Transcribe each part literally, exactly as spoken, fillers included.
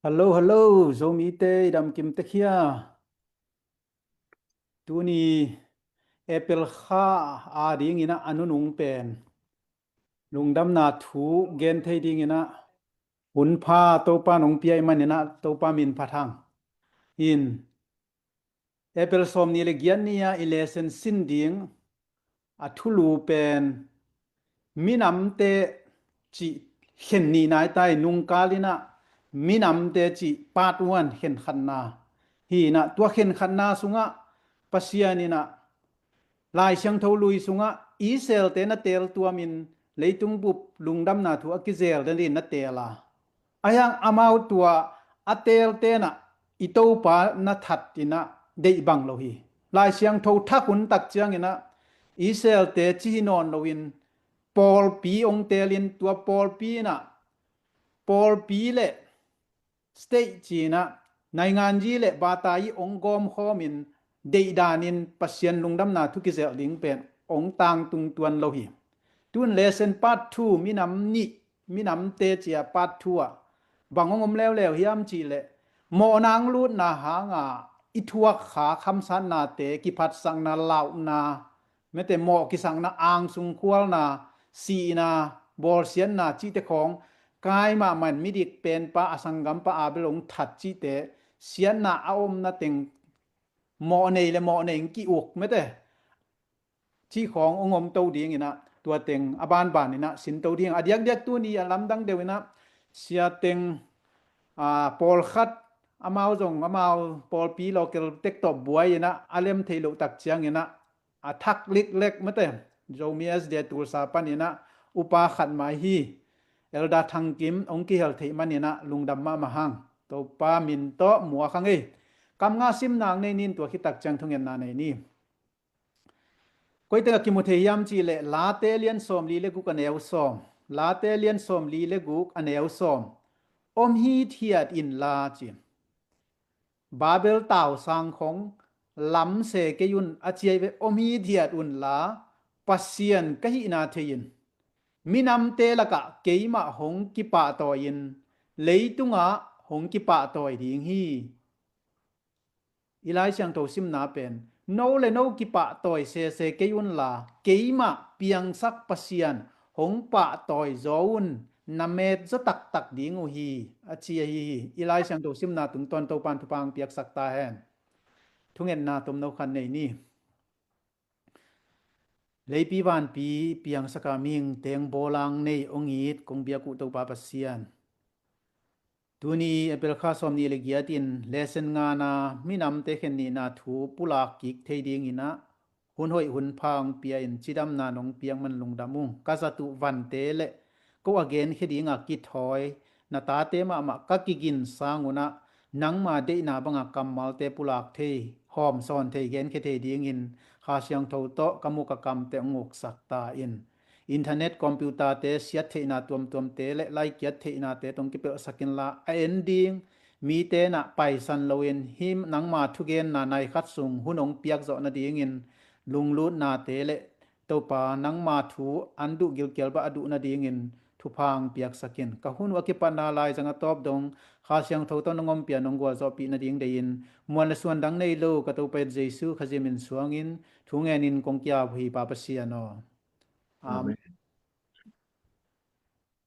Hello, hello, Zomite i dam kim tek hia? Tuni April kha a dingin ah a nunung pen lungdamna thu gen thei dingin ah hun pha Topa nong pia i manin ah Topa min phat hang. In April sawmnih le giat ni-a i lesson sin ding a thulu pen minamte cih khen nihna i ta hi. Nungkal in ah minamte cih part one khen khatna hi in ah, tua khen khatna sungah Pasian in ah Lai Siangtho lui sungah Israelte na teel tuamin leitung bup lungdamna thu a kizel nadingin na teel a, ahi hang amau tua a teelte'n ah i Topa na that in ah deih bang lo hi. Lai Siangtho thak hun tak ciangin ah Israelte ci hi nawn loin pawlpi ong teelin, tua pawlpi in ah pawlpi le state ci-in ah nainganzi le bata i ong gawmkhawmin deihdanin Pasian lungdamna thu kizelh ding pen ong tangtung tuan lo hi. Tun lesson part two, minam nih, minamte ci-a part two ah bang ong om leuleu hiam cih leh, mawhna ong lutna hanga i thuak kha khamsatnate, kiphatsakna, launa, mete mawh kisakna, angsung khualna, sihna, bawlsiatna cihte khawng kai mahmah in, midik penpa a sanggampa Abel ong that cihte, siatna a omna teng mawh nei le mawh nei ong ki-uk, mete cih khawng ong om to dingin ah tua teng a banban in ah sin to ding. A diakdiak tuni a lamdang deuh in ah sia teng, a, pawlkhat amau zong amau pawlpi local tek tawh buai in ah a lem theih loh tak ciangin ah a thak liklek, mete Zomi S D A Tulsa panin ah upa khat mai hi, Elder Thang Kim, ong kihel theih manin ah lungdam mahmah hang. Topa min tawh muak hang ei. Kam nga simna nei ning, tua khit tak ciang thungetna nei ni. Koi tengah kimu thei hiam cih leh Late lian sawmli le guk a neu sawm. Late lian sawmli le guk a neu sawm. Om hithiat inla ci. Babel tausang khawng lamse kei un, a ci hi ve. Om hithiat unla, Pasian ka hihna thei-in minamte lakah keimah hong kipahtawi-in leitungah hong kipahtawi ding hi. I Lai Siangtho simna pen, no le no kipahtawi sese kei unla, keimah piangsak Pasian hong pahtawi zaw un, na met zaw taktak ding uh hi, a ci ahi hi. I Lai Siangtho simna tungtawn Topa'n thupha hong piaksak ta hen. Thungetna tomno khat nei ni. Leipi vanpi piangsaka mihingte ong bawlang nei, ong it, kong biak uh Topa Pasian, tuni April kha sawmnih le giat in lesson ngana minamte khen nihna thu pulak kik thei dingin ah hun hoih hun pha ong pia-in cidamna nong piak man lungdam ung. Ka zat uh vante le ko a genkhia dinga kithawi na tate mahmah ka kigin sang un ah, nangma deihna banga kammalte pulak thei, hawmsawn thei, genkhia thei dingin Kha Siangtho tawh ka muk a kamte ong uksak ta in. Internet, computer-te siat theihna tuamtuamte le laikiat theihnate tawh ong kipelhsak inla, a en ding mite'n ah paisan loin hih nangma thugenna nai khat sung hun ong piak zawh nadingin lunglutnate le Topa, nangma thu an duh gilkial bang a duh nadingin thupha ong piaksak in. Ka hun uh a kipatna laizang a tawp dong Kha Siangtho tawh nong ompih a nong gualzawhpih nading deihin, muan le suan dang nei lo ka Topa Jesu Khazih min suangin thu ngenin kong ki-ap uh hi, Pa Pasian aw. Amen. Amen.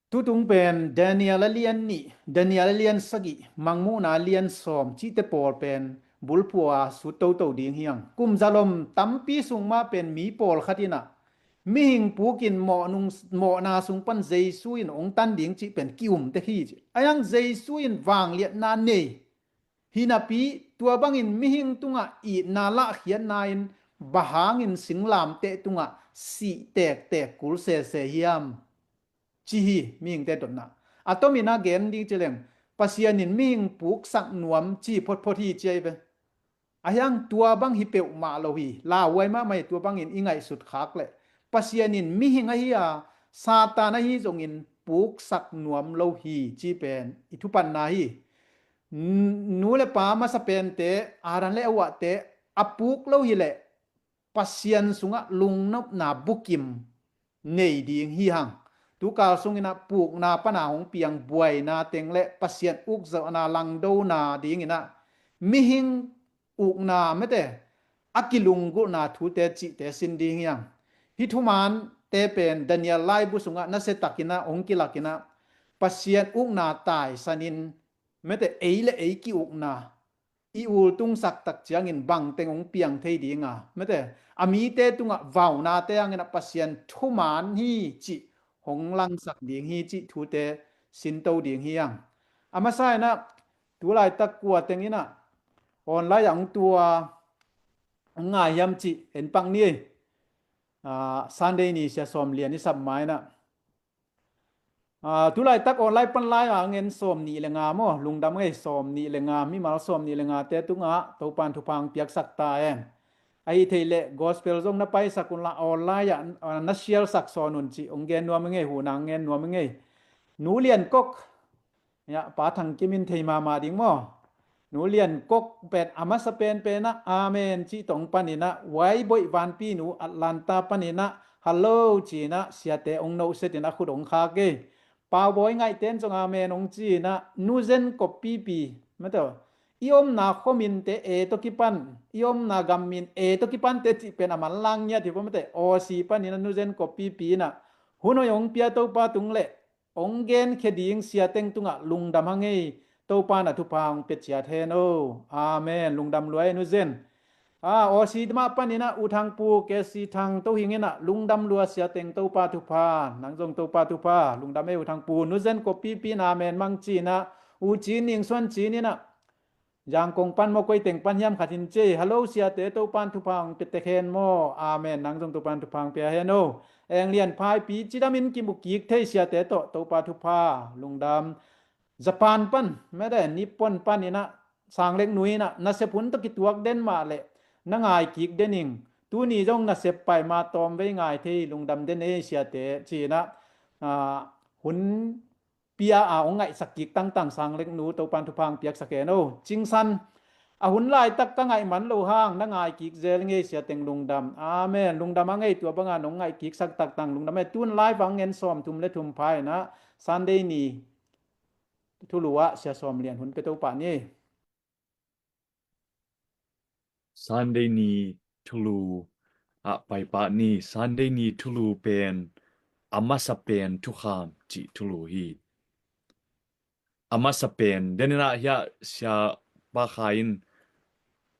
Tutung pen Daniel a lian nih, Daniel a lian sagih, Mangmuhna a lian sawm cihte pawl pen bulphuh a sut toto ding hi hang. Kum zalom tampi sung mah pen mi pawlkhat in ah mihing puk in mawh nung, mawhna sung pan Jesu in ong tan ding cih pen ki-um tek hi ci. Ahi hang Jesu in vangliatna nei hi napi, tua bangin mihing tungah itna lahkhiatna in bang hangin singlamteh tungah sih tektek kul sese hiam, ci hi mihingte dotna. A tomin a gen ding ci leng, Pasian in mihing puksak nuam ci photphot hi ci ahi ve. Ahi hang tua bang hi peuhmah lo hi. Lauhuai mahmah hi, tua bangin i ngaihsut khak leh Pasian in mihing ahi a, Satan ahi zongin puksak nuam lo hi ci pen i thupatna hi. N-, nu le pa masa pente, Adam le Evate a puk lo hileh Pasian sungah lungnopna bukim nei ding hi hang. tukal sungin ah pukna pana hong piang buaina teng le Pasian ukzawhna langdona dingin ah mihing ukna mete a kilunggulhna thute cihte sin ding hiam? Hih thumaante pen Daniel laibu sungah nasiatakin ah hong kilakin ah Pasian ukna taisanin mete ei le ei ki-ukna i ultungsak tak ciangin bangteng hong piang thei dinga mete a mite tungah vaunate hangin ah Pasian thuman hi cih hong langsak ding hi cih thute sinto ding hiam? A masa in ah tulaitak kua teng in ah online ah hong tua hong ngai hiam cih en pak ni. Sunday ni sia sawm lian i sap ma in ah tulaitak online pan lai a ngen sawm nih le nga maw, lungdam ngei sawm nih le nga, mimal sawm nih le ngate tungah Topan thupha hong piaksak ta hen. Ahi thei leh gospel zong na paisak unla online ah na sialsak sawn un cih hong gen nuam i ngei, huhna hong ngen nuam i ngei. Nu Lian Kok, pa Thang Kim in thei mahmah ding maw? Nu Lian Kok pen a masa penpen ah amen cih tawh hong panin ah Wai Boih Vanpi nu Atlanta panin ah hallo ci-in ah siate hong nohset in a khut hong khak ei. Pau Bawi Ngaihten zong amen hong ci-in ah Nu Zen Kop Pipi mete i omna khuaminte e tawh kipan, i omna gammin e tawh kipante cih pen a manlang ngiat hi pua mete. Aussie panin ah Nu Zen Kop Pipi in ah hun hoih hong pia Topa tung le hong genkhia ding siateng tungah lungdam hang ei. Topa na thupha hong pia ciat hen o. Amen. Lungdam lua ei Nu Zen. Aussie mah panin ah U Thang Pu Kesi Thang Tohing in ah lungdam lua siateng Topa thupha, nang zong Topa thupha lungdam ei U Thang Pu. Nu Zen Kop Pipi in amen mang ci-in ah U Cin Ning Suan Cin in ah Zangkong pan maw koi teng pan hiam khat in ci ei. Hallo siate, Topan thupha hong pia tek hen maw? Amen. Nang zong Topan thupha hong pia hen o. Eng Lian Phaipi, cidamin kimu kik thei siate tawh Topa thupha lungdam. Japan pan mete Nippon panin ah Sang Lek Nu in ah nasep hun tawh kituak den mah leh na ngai kik den ing. Tuni zong nasep pai ma tawmvei ngai thei, lungdam den ei siate ci-in ah hun pia a hong ngaihsak kik tangtang Sang Lek Nu Topan thupha hong piaksak hen o. Cingsan, a hun laitak ka ngaih man lo hang na ngai kik zel ngei siateng lungdam. Amen. Lungdam a ngei tua banga nong ngaih kiksak taktang lungdam ei. Tun live ah ngen sawm thum le thum pha in ah Sunday ni thulu ah sia sawm lian hun pia Topa ni. Sunday ni thulu ah paipah ni. Sunday ni thulu pen a masa pen thukham cih thulu hi. A masa pen, den in ah hiah sia Pa Khai in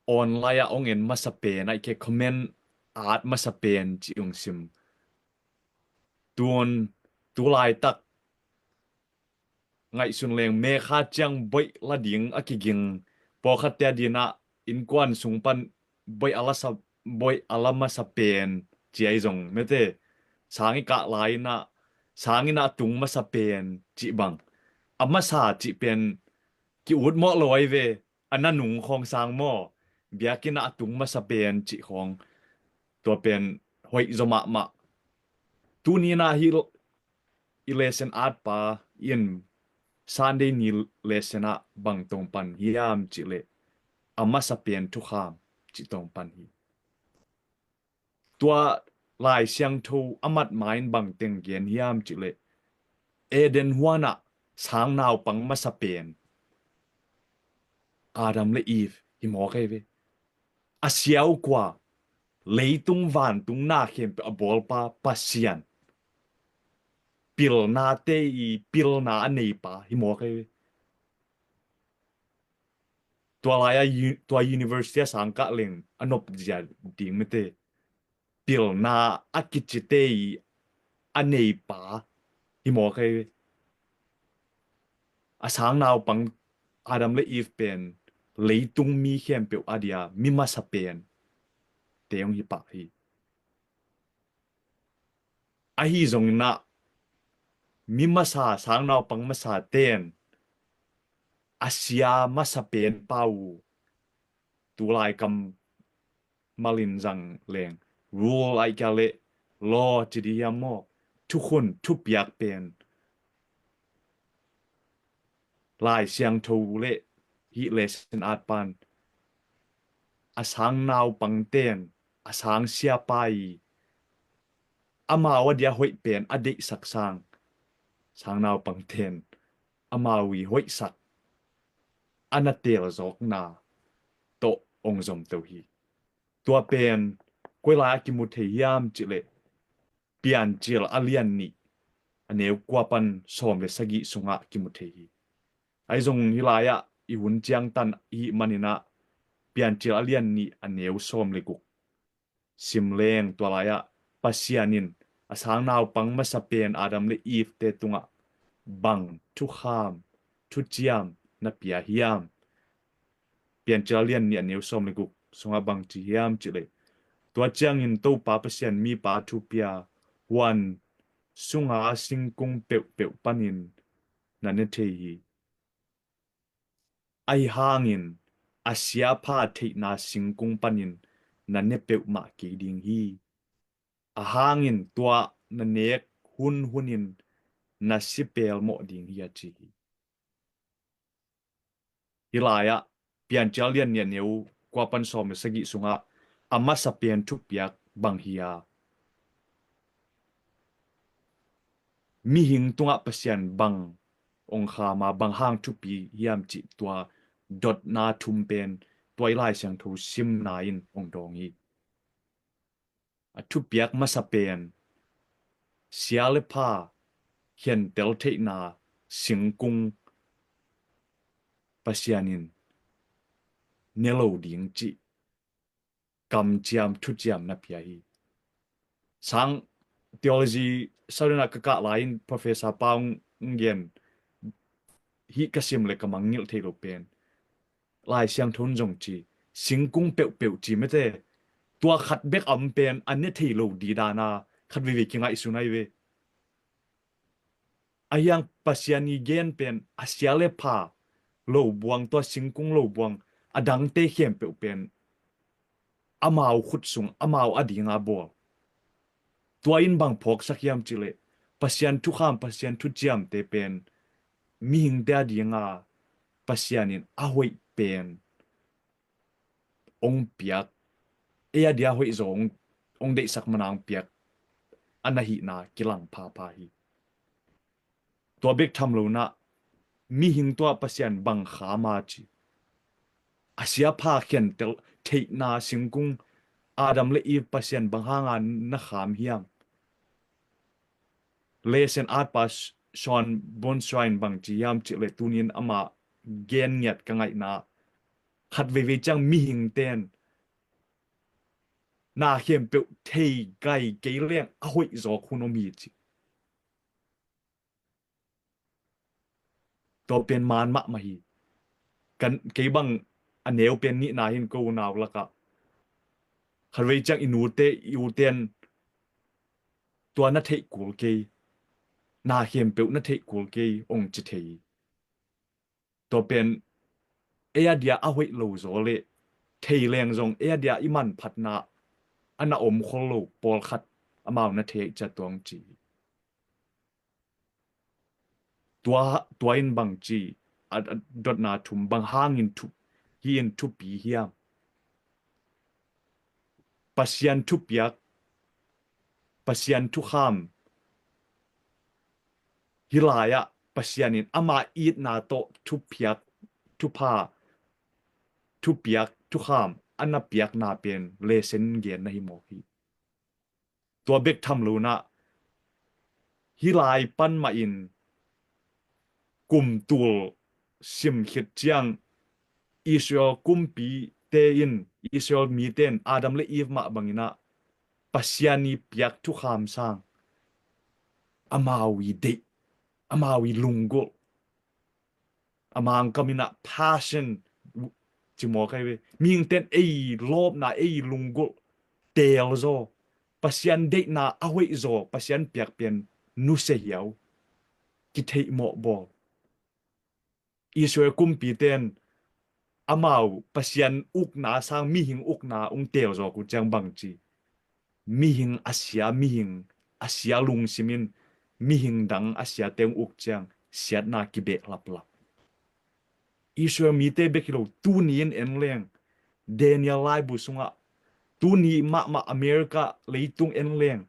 online ah hong en masa pen, ahih kei leh comment at masa pen cih hong sim. Tun tulaitak ngaihsun leng, mekha ciang boih la ding a kiging pawlkhatte a dingin ah innkuan sung pan boih a la sa, boih a la masa pen ci ahi zong mete, sang i kah lai in ah sang in ah a tung masa pen cih bang, a masa cih pen ki-ut mawh lo ahi ve. A nanung khawng sang maw, biakinn ah a tung masa pen cih khawng, tua pen hoih zaw mahmah. Tuni in ah hih i lesson at pa in Sunday ni lesson ah bang tawh pan hiam cih leh a masa pen thukham cih tawh pan hi. Tua Lai Siangtho a mat ma in bang teng gen hiam cih leh Eden huan ah sang naupang masa pen Adam le Eve hi mawk ahi ve. A sia uh kua? Leitung vantung na khempeuh a bawlpa Pasian. Pilnate i pilna a neipa hi mawk ahi ve. Tua lai-a tua university a sang kah leng a nop zia ding mete, pilna a kicite i a neipa hi mawk ahi ve. A sang naupang Adam le Eve pen leitung mi khempeuh a dia mi masa pen te hong hi pah hi. Ahi zongin ah mi masa, sang naupang masa ten a sia masa pen pa uh tulai kammal in zang leng rule ahih kei leh law ci dih hiam maw, thukhun thupiak pen Lai Siangtho le hih lesson at pan a sang naupang ten a sang siapa i amau a dia hoih pen a deihsak sang sangnaupangten amau i hoihsak a na telzawkna tawh ong zomto hi. Tua pen koi lai-ah kimu thei hiam cihleh Piancil a lian nih a neu kua pan sawm le sagih sungah kimu thei hi. Ahi zong hih lai-ah i hun ciangtan i hih maninah Piancil a lian nih a neu sawm le guk sim leng tua lai-ah Pasian in a sangnaupang masa pen Adam le Eve te tungah bang thukham thuciam na pia hiam? Piancil a lian nih a neu sawm le guk sungah bang ci hiam cihleh, tua ciangin Topa Pasian mipa thupia huan sunga singkung peuhpeuh panin na ne thei hi. Ahi hangin a siapha theihna singkung panin na ne peuhmah kei ding hi. A hangin tua na nek hunhunin na si pelmawh ding hi a ci hi. Hih lai-ah Piancil a lian nih a neu kua pan sawm le sagih sungah a masa pen thupiak bang hi a, mihing tungah Pasian bang ong kham a, bang hang thupi hiam cih tua dotna thum pen tua i Lai Siangtho simna in ong dawng hi. A thupiak masa pen sia le pha khentel theihna singkung Pasian in ne lo ding cih kamciam thuciam na pia hi. Sang theology sarinah ka kah lai-in Professor Pau ong gen hih ka sim le ka mangngilh thei lo pen Lai Siangtho in zong ci, singkung peuhpeuh ci mete, tua khat bek a om pen a ne thei lo didana khat veivei kingaihsun ahi ve. Ahi hang Pasian i gen pen a sia le pha lo buang, tua singkung lo buang, a dangte khempeuh pen amau khut sung, amau a dinga bawl. Tua in bang phawksak hiam cihleh Pasian thukham, Pasian thuciamte pen mihingte a dinga Pasian in a hoih pen ong piak, ei a dia hoih zaw ong, ong deihsak mana ong piak a na hihna kilang phapha hi. Tua bek tham lonah mihing tungah Pasian bang kham a ci. A siapha khentel theihna singkung Adam le Eve Pasian bang hanga na kham hiam? Lesen atpa Shawn Boonstra in bang ci hiam cihleh tunin amah gen ngiat ka ngaihna khat veivei ciang mihingten na khempeuh thei gai kei leng a hoih zawk hun om hi ci. Tua pen man mahmah hi. Kan, kei bang a neu pen nihna hin ko unau lakah khat vei ciang i nute i uten tua na theih kul kei, na khempeuh na theih kul kei ong ci thei hi. Tua pen ei a dia a hoih lo zaw le thei leng zong ei a dia i manphatna a na om khol lo pawlkhat amau na thei ahih ciang tua ong ci hi. Tua, tua in bang ci, a, a dotna thum bang hangin thup, hi in thupi hiam? Pasian thupiak, Pasian thukham, hih lai-ah Pasian in ama itna tawh thupiak, thupha, thupiak, thukham a na piakna pen lesen gen na hi mawk hi. Tua bek tham lonah hih lai pan mahin kum tul sim khit ciang Israel kumpite in, Israel mite in Adam le Eve mah banginah Pasian i piak thukham sang amau i deih, amau i lunggulh, a Mangkam inah passion ci mawk ahi ve. Mihingte'n ei lawpna, ei lunggulh teel zaw, Pasian deihna a hoih zaw, Pasian piak pen nusia hiau, kitheih mawh bawl. Israel kumpite'n amau Pasian ukna sang mihing ukna ung teel zawk uh ciang bang ci, mihing a sia, mihing a sia lungsim in mihing dang a siate ung uk ciang siatna kibehlaplap. Israel mite bek hi lo, tuni in en leng, Daniel laibu sungah, tuni mahmah America leitung en leng,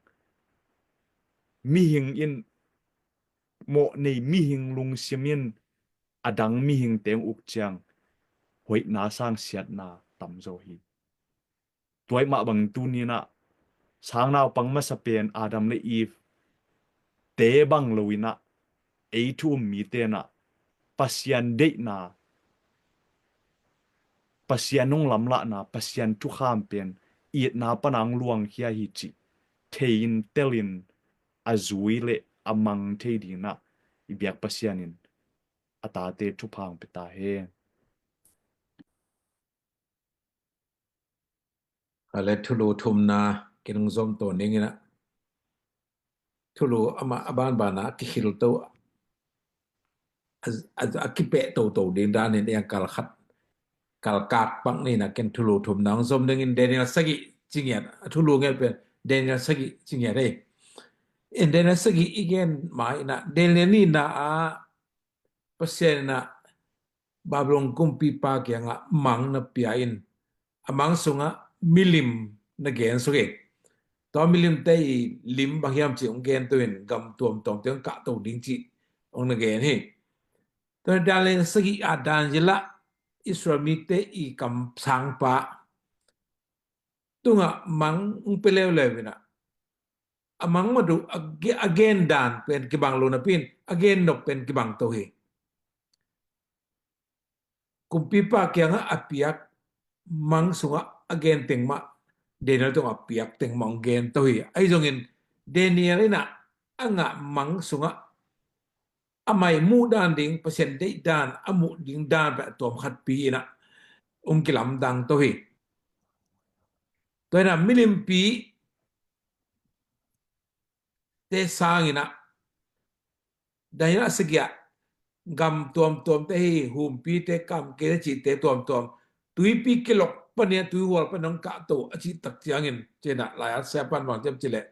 mihing in mawh nei mihing lungsim in a dang mihingte hong uk ciang hoihna sang siatna tamzaw hi. Tua ahih mah bangin tuni-in ah sangnaupang masa pen Adam le Eve te bang lo-in ah ei thu um mite in ah Pasian deihna, Pasian hong lamlahna, Pasian thukham pen itna pan a hong luangkhia hi cih thei-in telin a zui le a mang thei dingin ah i biak Pasian in a tate thupha hong pia ta hen. A le thulu thumna kin hong zom to ning in ah thulu amah a banban a kikhil to a, a, a kipeh toto ding dan in eng kal khat kal kak pak ni in ah ken thulu thumna hong zom ning in Daniel sagih ci ngiat a thulu ngiat pen Daniel sagih ci ngiat hi. In Daniel sagih i gen ma in ah Daniel nihna ah Pasian in ah Babylon kumpipa kiangah mang na pia in a mang sungah milim na gen suk hi. Tua milimte i lim bang hiam cih hong gen to in gam tuamtuamte hong kahto ding cih hong na gen hi. Tua Daniel sagih a Daniel ah Israel mite i kamsangpa tungah mang hong pia leuleu in ah a mang mah uh a ge-, a gen dan pen kibang lo napi in a gen nop pen kibang to hi. Kumpipa kiangah a piak mang sungah a gen teng mah Daniel tungah a piak teng mah hong gen to hi. Ahi zongin Daniel in ah a ngah mang sungah a mai muh dan ding, Pasian deih dan a muh ding dan pen a tuam khatpi in ah hong kilamdang to hi. Tua in ah milimpi te sang in ah Daniel sagih ah gam tuamtuamte hi, humpite, kamkite, cihte tuamtuam tuipi kilok pan in ah tuihual pan in hong kahto a cih tak ciangin ci in ah lai-at siapa'n bang ci hiam cih leh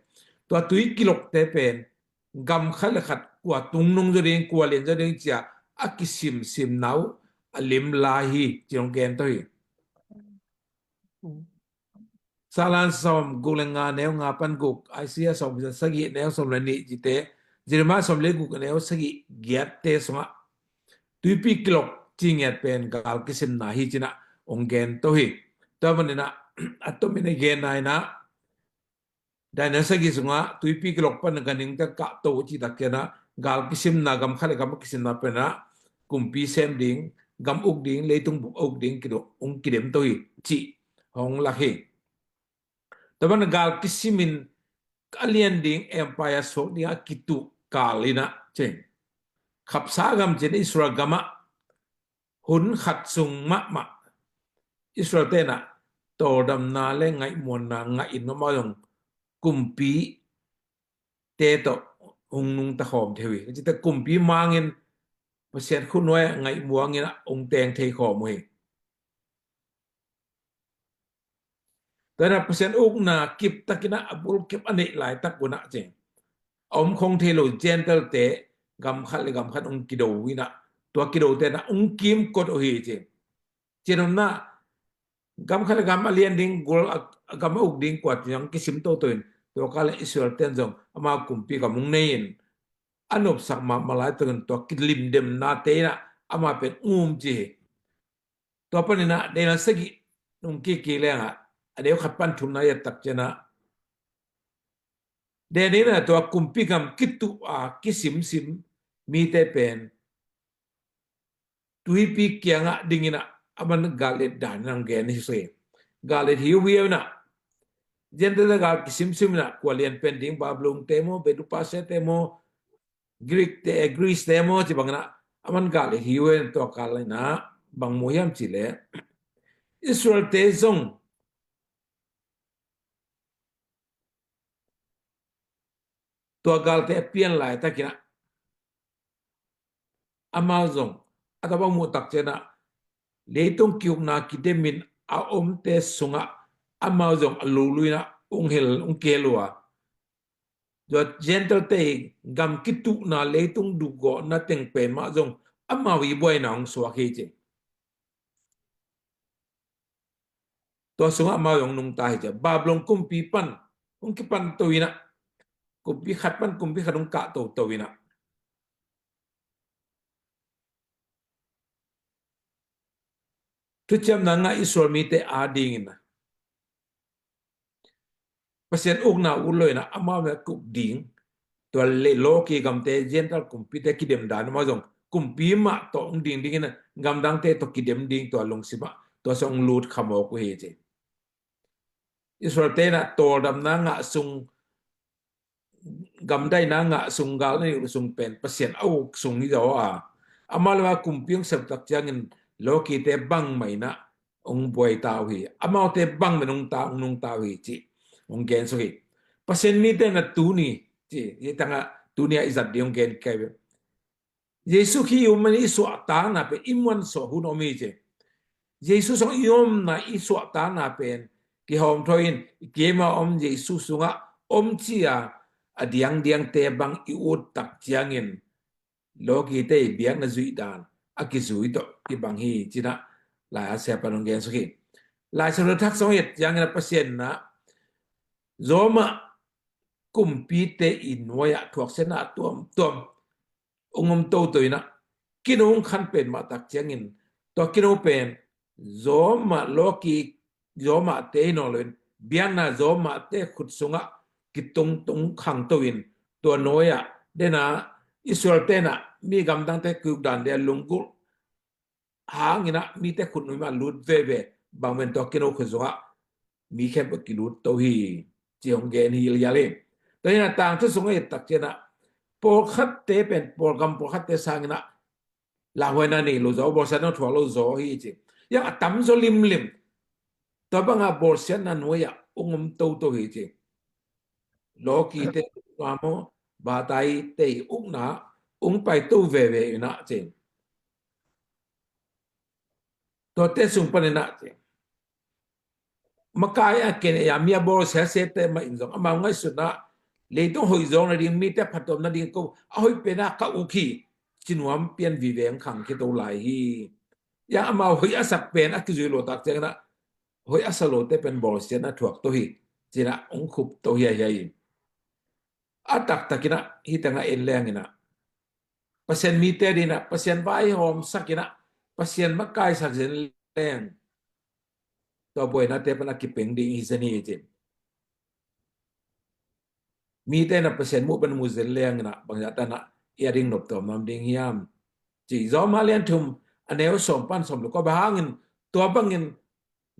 tua tui kilokte pen gam khat le khat kua tung nung zaw ding, kua lian zaw ding ci a a kisimsimna uh a lim lai hi ci hong gen to hi. Salan sawm guk le nga neu nga pan guk, Isaiah sawm sagih neu sawm le nih cihte, Jeremiah sawm le guk neu sagih giatte sungah tuipi kilok ci ngiat pen gal kisimna hi ci in ah hong gen to hi. Tua manin ah a tomin a genna in ah Daniel sagih sungah tuipi kilok pan ganhingte kahto cih tak ciangin ah gal kisimna, gam khat le gam kisimna pen ah kumpi sem ding, gam uk ding, leitung bup a uk ding kido-, hong kidem to hi cih hong lak hi. Tua pan gal kisim in a lian ding empire suak ding a kituh kal in ah ci. Khapsa gam ci in Israel gam ah hun khat sung mahmah Israel-te in ah tawldamna le ngaihmuanna ngah in amau zong kumpite tawh hong nungta khawm thei uh hi. Ka cihte kumpi mangin Pasian khutnuai ah ngaihmuang in ah hong teng thei khawm uh hi. Tua in ah Pasian ukna kip takin ah a bulkip a neih laitak un ah ci, a om khong thei lo Gentile-te gam khat le gam khat hong kido in ah, tua kidote in ah hong kimkot uh hi ci. Ci-in omna gam khat le gam a lian ding, gul a, a gam a uk ding kua ci hong kisim toto in, tua kal in Israel-te in zong ama kumpi gam hong nei in a nopsak mahmah laitakin tua kilimdemnate in ah ama pen um ci hi. Tua panin ah Daniel sagih nung kiki leng ah a neu khat pan thumna i et tak ciangin ah Daniel in ah tua kumpi gam kituh a kisimsim mite pen tuipi kiangah ding in ah aman gal et dan in ah hong gen hi sui. Gal et hiuhiau in ah Gentile-te gal kisimsim in ah kua lian pen ding, Babylon-te maw, Medo-Persia-te maw, Greek-te, Greece-te maw ci bangin ah aman gal et hiuhiau in tua kal in ah bang mu hiam cih leh Israel-te zong tua galte a pian laitakin ah amau zong a tabang muh tak ciangin ah leitung ki-ukna kidemin a omte sungah amau zong a lului in ah hong hel, hong kihel uh a, tua Gentile-te i gam kituhna, leitung dukgawhna teng pen mah zong amau i buaina hong suak hi ci. Tua sungah amau zong nungta hi ci. Babylon kumpi pan hong kipan to in ah, kumpi khat pan kumpi khat hong kah toto in ah, Thuciamna ngah Israel mite adingin Pasian ukna ut lo in ah amau mah kup ding, tua leh lawki gamte Gentile kumpite kidem dan amau zong kumpi mah tawh hong ding dingin ah gamdangte tawh kidem ding tua lungsim ah tua sung hong lut kha mawk uh hi ci. Israel-te in ah tawldamna ngah sung, gamdaina ngah sung, gal na nih uh sung pen Pasian a uk sung hi zaw a, amau le amau kumpi hong sep tak ciangin lawkite bangmah in ah hong buai ta uh hi. Amaute bangmah in hong ta, hong nungta uh hi cih hong gen suk hi. Pasian mite in ah tuni, ci, hih tangah tuni ah i zat ding hong gen kei ve. Jesu khi i um manin i suahtakna pen i muansuah hun om hi ci. Jesu sung i omna, i suahtakna pen kihawmthawh in, i kiima om Jesu sungah om ci-a a diangdiangte bang i ut tak ciangin lawkite i biakna zuih dan a kizui tawh kibang hi ci-in ah lai-at siapa in hong gen suk hi. Lai Siangtho Thak sung i et ciangin ah Pasian in ah Roma kumpite i nuai-ah thuaksiatna tuamtuam hong om toto in ah kino hong khan pen mah tak ciangin tua kino pen Roma lawki, Roma-te hi nawn loin biakna Roma-te khut sungah kitungtung khangto in tua nuai-ah, den a Israel-te in ah mi gamdangte kiuk dan dia lunggulh hangin ah mite khut nuai mah lut veve, bang pen tua kino khut sungah mi khempeuh kilut to hi ci hong gen hi lial hi. Tua hi in ah Tangthu sungah i et tak ciangin ah pawlkhatte pen, pawlgam pawlkhatte sangin ah lauhuaina nei lo zaw, bawlsiatna thuak lo zaw hi ci. Yang a tamzaw limlim tua banga bawlsiatna nuai-ah hong om toto hi ci. Lawkite ukna maw, bataite ukna hong paito veve in ah ci. Tuate sung panin ah ci, makai a ken a mi a bawlsiatsiate mah in zong amau ngaihsutna, leitung hoih zawk nading, mite phattuam nading ko a hoih pen ah ka uk hi ci nuam pian vive hong khang khito lai hi. Yang amau hoih a sak pen a kizui lo tak ciangin ah hoih a sa lote pen bawlsiatna thuak to hi ci-in ah hong khup to hi a hi a hi. A taktakin ah hih tangah en leng in ah Pasian mite adingin ah Pasian vaihawmsak in ah Pasian makaisak zen leng tua buainate pan a kipeng ding hi zen hi ci. Mite in ah Pasian muh pan mu zen leng in ah bangzah tan ah i a ding noptuam nuam ding hiam ci. Roma lian thum a neu sawm pan sawm le kua, bang hangin tua bangin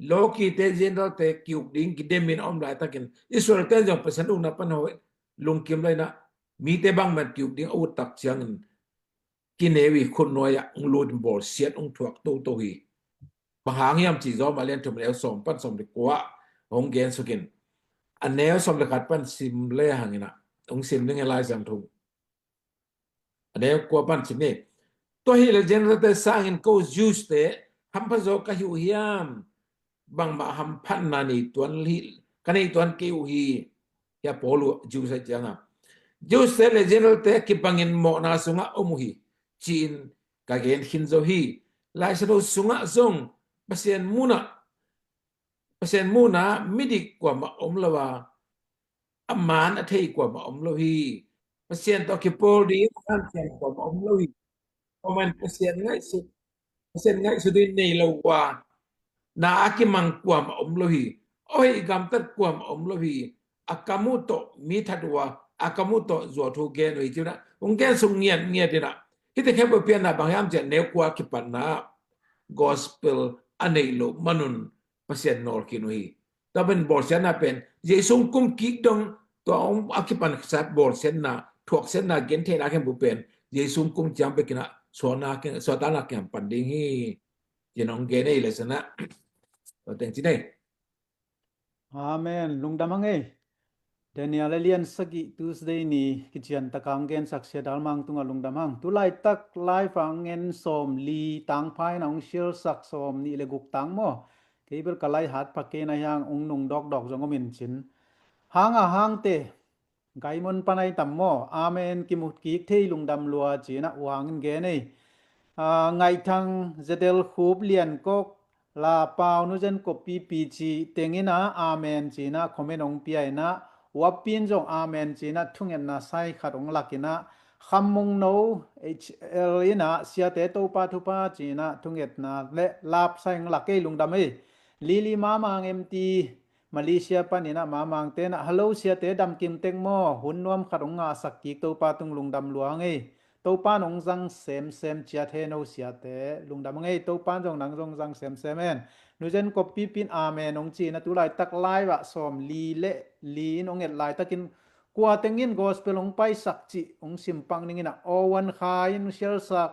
lawkite Gentile-te kiuk ding kidemin a om laitakin Israel-te in zong Pasian ukna pan hoih lungkim lo in ah mite bangmah in kiuk ding a ut tak ciangin kineu i khut nuai-ah hong lut in bawlsiat hong thuak toto hi. Bang hang hiam ci Roma lian thum a neu sawm pan sawm le kua hong gen suk in, a neu sawm le khat pan sim le hang in ah hong sim ding hi Lai Siangtho. A neu kua pan sim ni. Tua hi leh Gentile-te sangin ko Jews-te hampha zaw ka hi uh hiam? Bangmah hamphatna nei tuan hi, ka nei tuan kei uh hi. Hia Paul uh Jews ahih ciangin Jews-te le Gentile-te kibangin mawhna sungah om uh hi ci-in ka gen khin zo hi. Lai Siangtho sungah zong Pasian munah, Pasian munah midik kuamah om lo a, a man a thei kuamah om lo hi. Pasian tawh kipawl ding a hanciam kuamah om lo hi. Kuamah in Pasian ngaihsut, Pasian ngaihsut ding nei lo uh a, na a kimang kuamah om lo hi. A hoih gamtat kuamah om lo hi. A kam uh tawh mi that uh a, a kam uh tawh zuauthu gen uh hi ci-in ah hong gen suk ngiatngiat in ah, hihte khempeuh pianna bang hiam cih leh neu kua kipatna ah gospel a neih loh manun Pasian nawl khin uh hi. Tua pen bawlsiatna pen Jesu hong kum kik dong, tua hong a kipan sat bawlsiatna, thuaksiatna, gentheihna khempeuh pen Jesu hong kum ciang bek in ah suahtakna kiang pan ding hi. Ci-in hong gen ei le sana. Tua teng ci nei. Amen. Lungdam hang ei. Daniel a lian sagih Tuesday ni kician taka hong gensak Sia Dal Mang tungah lungdam hang. Tu laitak live ah hong en sawm li tangpha in ah hong share sak sawm nih le guk tang maw. Kei bel ka lai hat pha kei na hiang hong nung dawkdawk zong om in cin. Hang a hangte, Gaimon pan ai tam maw. Amen. Kimu kik thei lungdam lua ci-in ah uh hang in gen ei. Ah, Ngaihthang Zedel Khup Lian Kok, La Pau Nu Zen Kop Pipi ci teng in ah amen ci-in ah comment hong pia in ah, Wapin zong amen ci-in ah thungetna sai khat hong lak in ah, Khammung No H L in ah, siate Topa thupha ci-in ah thungetna le lap sa ing la kei, lungdam ei. Lili Mamang M T, Malaysia panin ah Mamangte in ah, "Hello siate, dam kim tek maw? Hun nuam khat hong ngahsak kik, Topa tung lungdam lua ing ei. Topa in hong zang semsem, ciat hen o siate, lungdam ing ei, Topa in zong nang zong zang semsem hen." Nu Zen Kop Pipi in amen hong ci-in ah, tu laitak live ah sawmli le li in hong et laitakin, kua teng in gospel hong paisak cih hong sim pak ning in ah, Owen Khai in hong sialsak,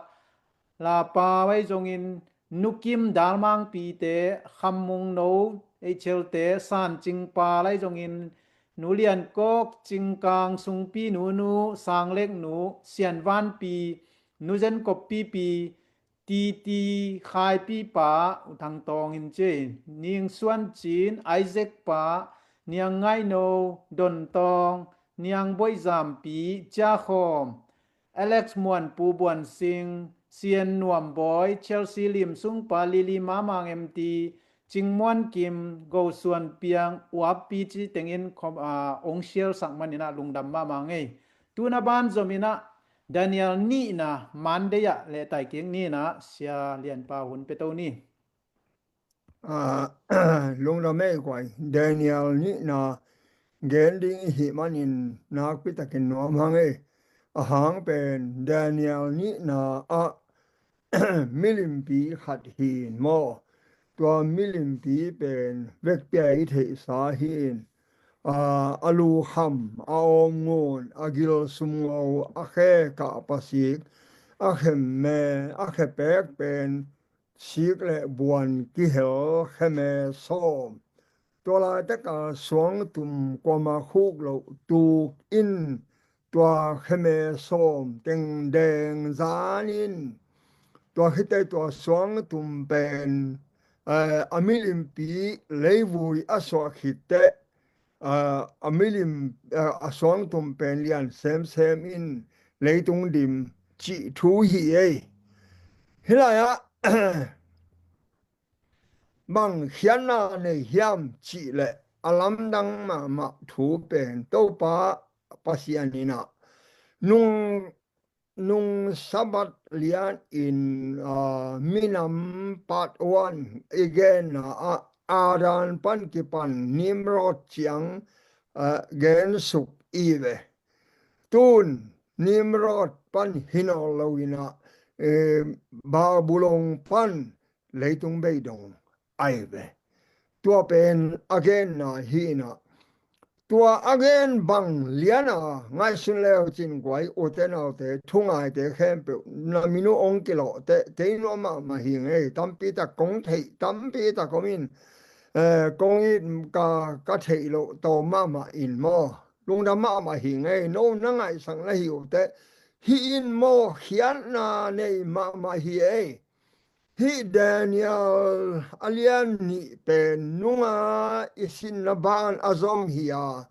Lapa vai zongin, Nu Kim Dalmangpite, Khammung No H L te, San Cing Pa lai zongin, Nu Lian Kok, Cing Kang, Sungpi Nunu, Sang Lek Nu, Sian Van Pi, Nu Zen Kop Pipi, Titi Khai Pi Pa, U Thang Tawng in ci, Ning Suan Cin, Isaac Pa, Niang Ngai No, Don Tawng, Niang Boih Zam Pi, Cia Khawm, Alex Muan, Pu Buan Sing, Sian Nuam Bawi, Chelsea Lim Sung Pa, Lili Mamang M T, Cing Muan Kim, Go Suan Piang, Uap Pi ci teng in khom, ah, hong sialsak manin ah lungdam mahmah ing ei. Tu na ban zom in ah Daniel nihna Monday ah lehtai kik ni in ah, Sia Lian Pa hun pia to ni. Ah, lungdam ei guai. Daniel nihna gen ding i hih manin nakpi takin nuam hang ei. A hang pen Daniel nihna ah milimpi khat hi in maw. Tua milimpi pen vekpi-a i theihsa hi in, ah, a lukham, a awmngun, a gil sumngo, a khe kah pasik, a khemme, a khepek pen sik le buan kihel kheme sawm. Tua laitaka suangtum kuama khuk loh tuk in tua kheme sawm teng deng zan in, tua khit teh tua suangtum pen, eh, a milimpi leivui a suah khit teh, eh, a milim, eh, a suangtum pen lian semsem in leitung dim cih thu hi ei. Hih lai-ah bang khiatna nei hiam cih leh, a lamdang mahmah thu pen Topa Pasian in ah nung, nung Sabbath lian in, ah, Minam Part One i genna ah, Adam pan kipan Nimrod ciang, ah, gensuk i ve. Tun Nimrod pan hi nawn lo in ah, eh, Babulon pan leitung beidong ai ve. Tua pen a genna hi in ah, tua a gen bang lian a ngaihsun leu cin guai, ute naute, thungaite khempeuh, na min uh hong kilawh teh, kei nuam mahmah hi ing ei. Tampi tak kong theih, tampi tak om in, eh, kong it ka, ka theih loh tawm mahmah in maw. Lungdam mahmah hi ing ei, no na ngaihsak na hi uh teh. Hih in maw khiatna nei mahmah hi ei. Hih Daniel a lian nih pen nunga i sinna ban a zom hi a,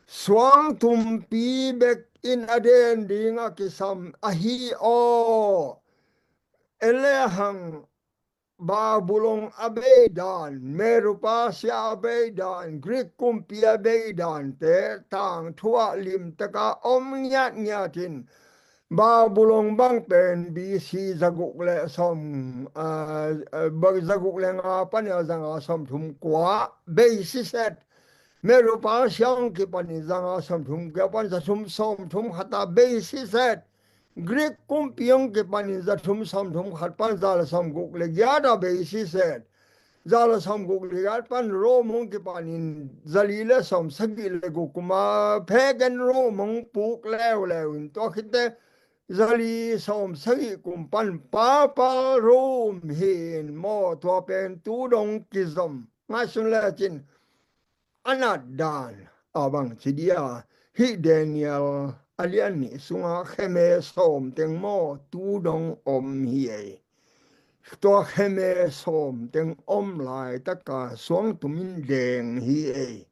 suangtumpi bek in a den ding a kisam ahi aw. En le hang Babulon a bei dan, Medo Persia a bei dan, Greek kumpi a bei dante tangthu ah limtaka om ngiatngiat in, Babulon bang pen B C zaguk le sawm, ah, ah, zaguk le nga pan a zanga sawmthum kua bei siset. Medo Persia hong kipanin zanga sawmthum kua pan zathum sawmthum khat a bei siset. Greek kumpi hong kipanin zathum sawmthum khat pan za le sawmguk le giat a bei siset. Za le sawmguk le giat pan Rome hong kipanin zali le sawmsagih le guk kum a pagan Rome hong puk leuleu in, tua khit teh zali sawmsagih kum pan Papal Rome hi in maw. Tua pen tu dong kizom. Ngaihsun le cin a nat dan a bang ci dia, hih Daniel a lian nih sunga kheme sawm teng maw tu dong om hi ei. Tua kheme sawm teng om laitaka suangtum in deng hi ei.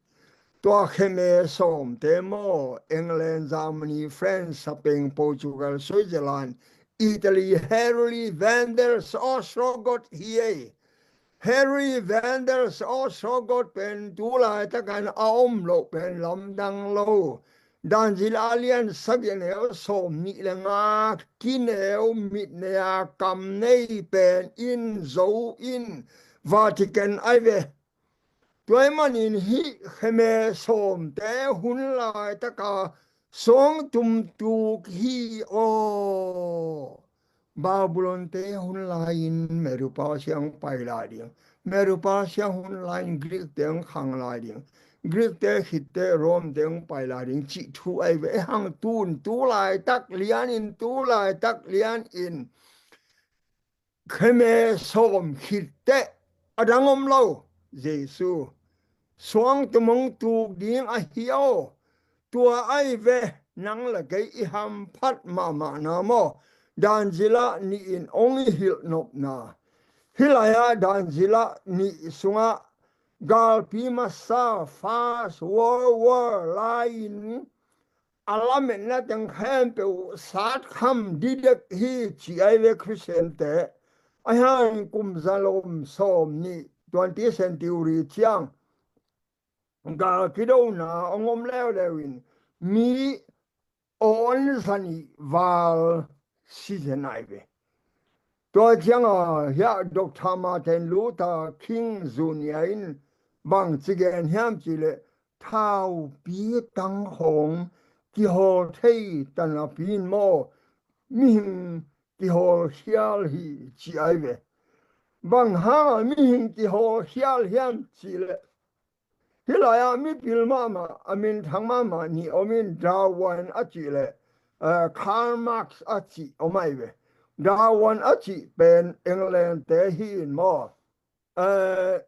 Tua kheme sawmte maw England, Germany, France, Spain, Portugal, Switzerland, Italy, Harry Vanders Ostrogoth hi ei. Harry Vanders Ostrogoth pen tu laitakin a om loh pen lamdang lo. Danzila a lian sagih neu sawm nih le nga kineu mit nei a kam nei pen in zo in Vatican ai ve. Tua ahih manin hih kheme sawmte hun laitaka suangtum tuk hi aw. Babylonte hun lai-in Medo Persia hong pai lai ding. Medo Persia hun lai-in Greekte hong khang lai ding. Greekte khitte Romete hong pai lai ding cih thu ahi ve. Ei hang tun tu laitak lianin tu laitak lianin kheme sawm khitteh a dang om lo. Jesu suangtum hong tuk ding ahi aw. Tua ahi ve, nang le kei i hamphat mahmahna maw? Danzila nih in hong i hilh nopna. Hih lai-ah Danzila nih sungah galpi masa First World War lai-in a lametna teng khempeuh satkham didek hi ci ahi ve Khristiante. Ahi hangin kum zalom sawm nih, twenty century ciang gal kidona hong om leuleu in mi awn zanih val si zen ahi ve. Tua ciangah hiah Doctor Martin Luther King Junior in bang ci gen hiam cihleh, thaupi tang hong kihawl thei ta napi in maw mihing kihawl khial hi ci ahi ve. Bang hangah mihing kihawl khial hiam cihleh, hih lai-ah mipil mahmah, a minthang mahmah nih om in, Darwin a cih le, eh, Karl Marx a cih om ahi ve. Darwin a cih pen England-te hi in maw. Eh,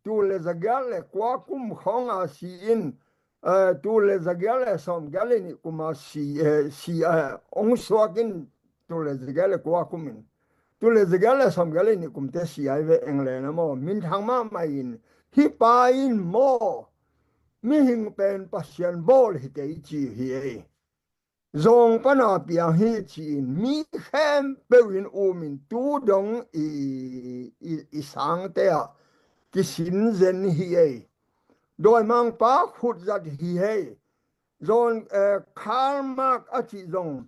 tul le zagiat le kua kum khawngah si in, eh, tul le zagiat le sawmgiat le nih kumah si, eh, si, eh, hong suak in, tul le zagiat le kua kum in. Tul le zagiat le sawmgiat le nih kumte si ahi ve England-ah maw. Minthang mahmah in, hih pa in maw, mihing pen Pasian bawl hi kei ci hi ei. Zawng pana piang hi ci-in mi khempeuh in um in tu dong i, i, i sangte ah kisin zen hi ei. Dawimangpa khut zat hi ei. Zawng, eh, Karl Marx a cih zong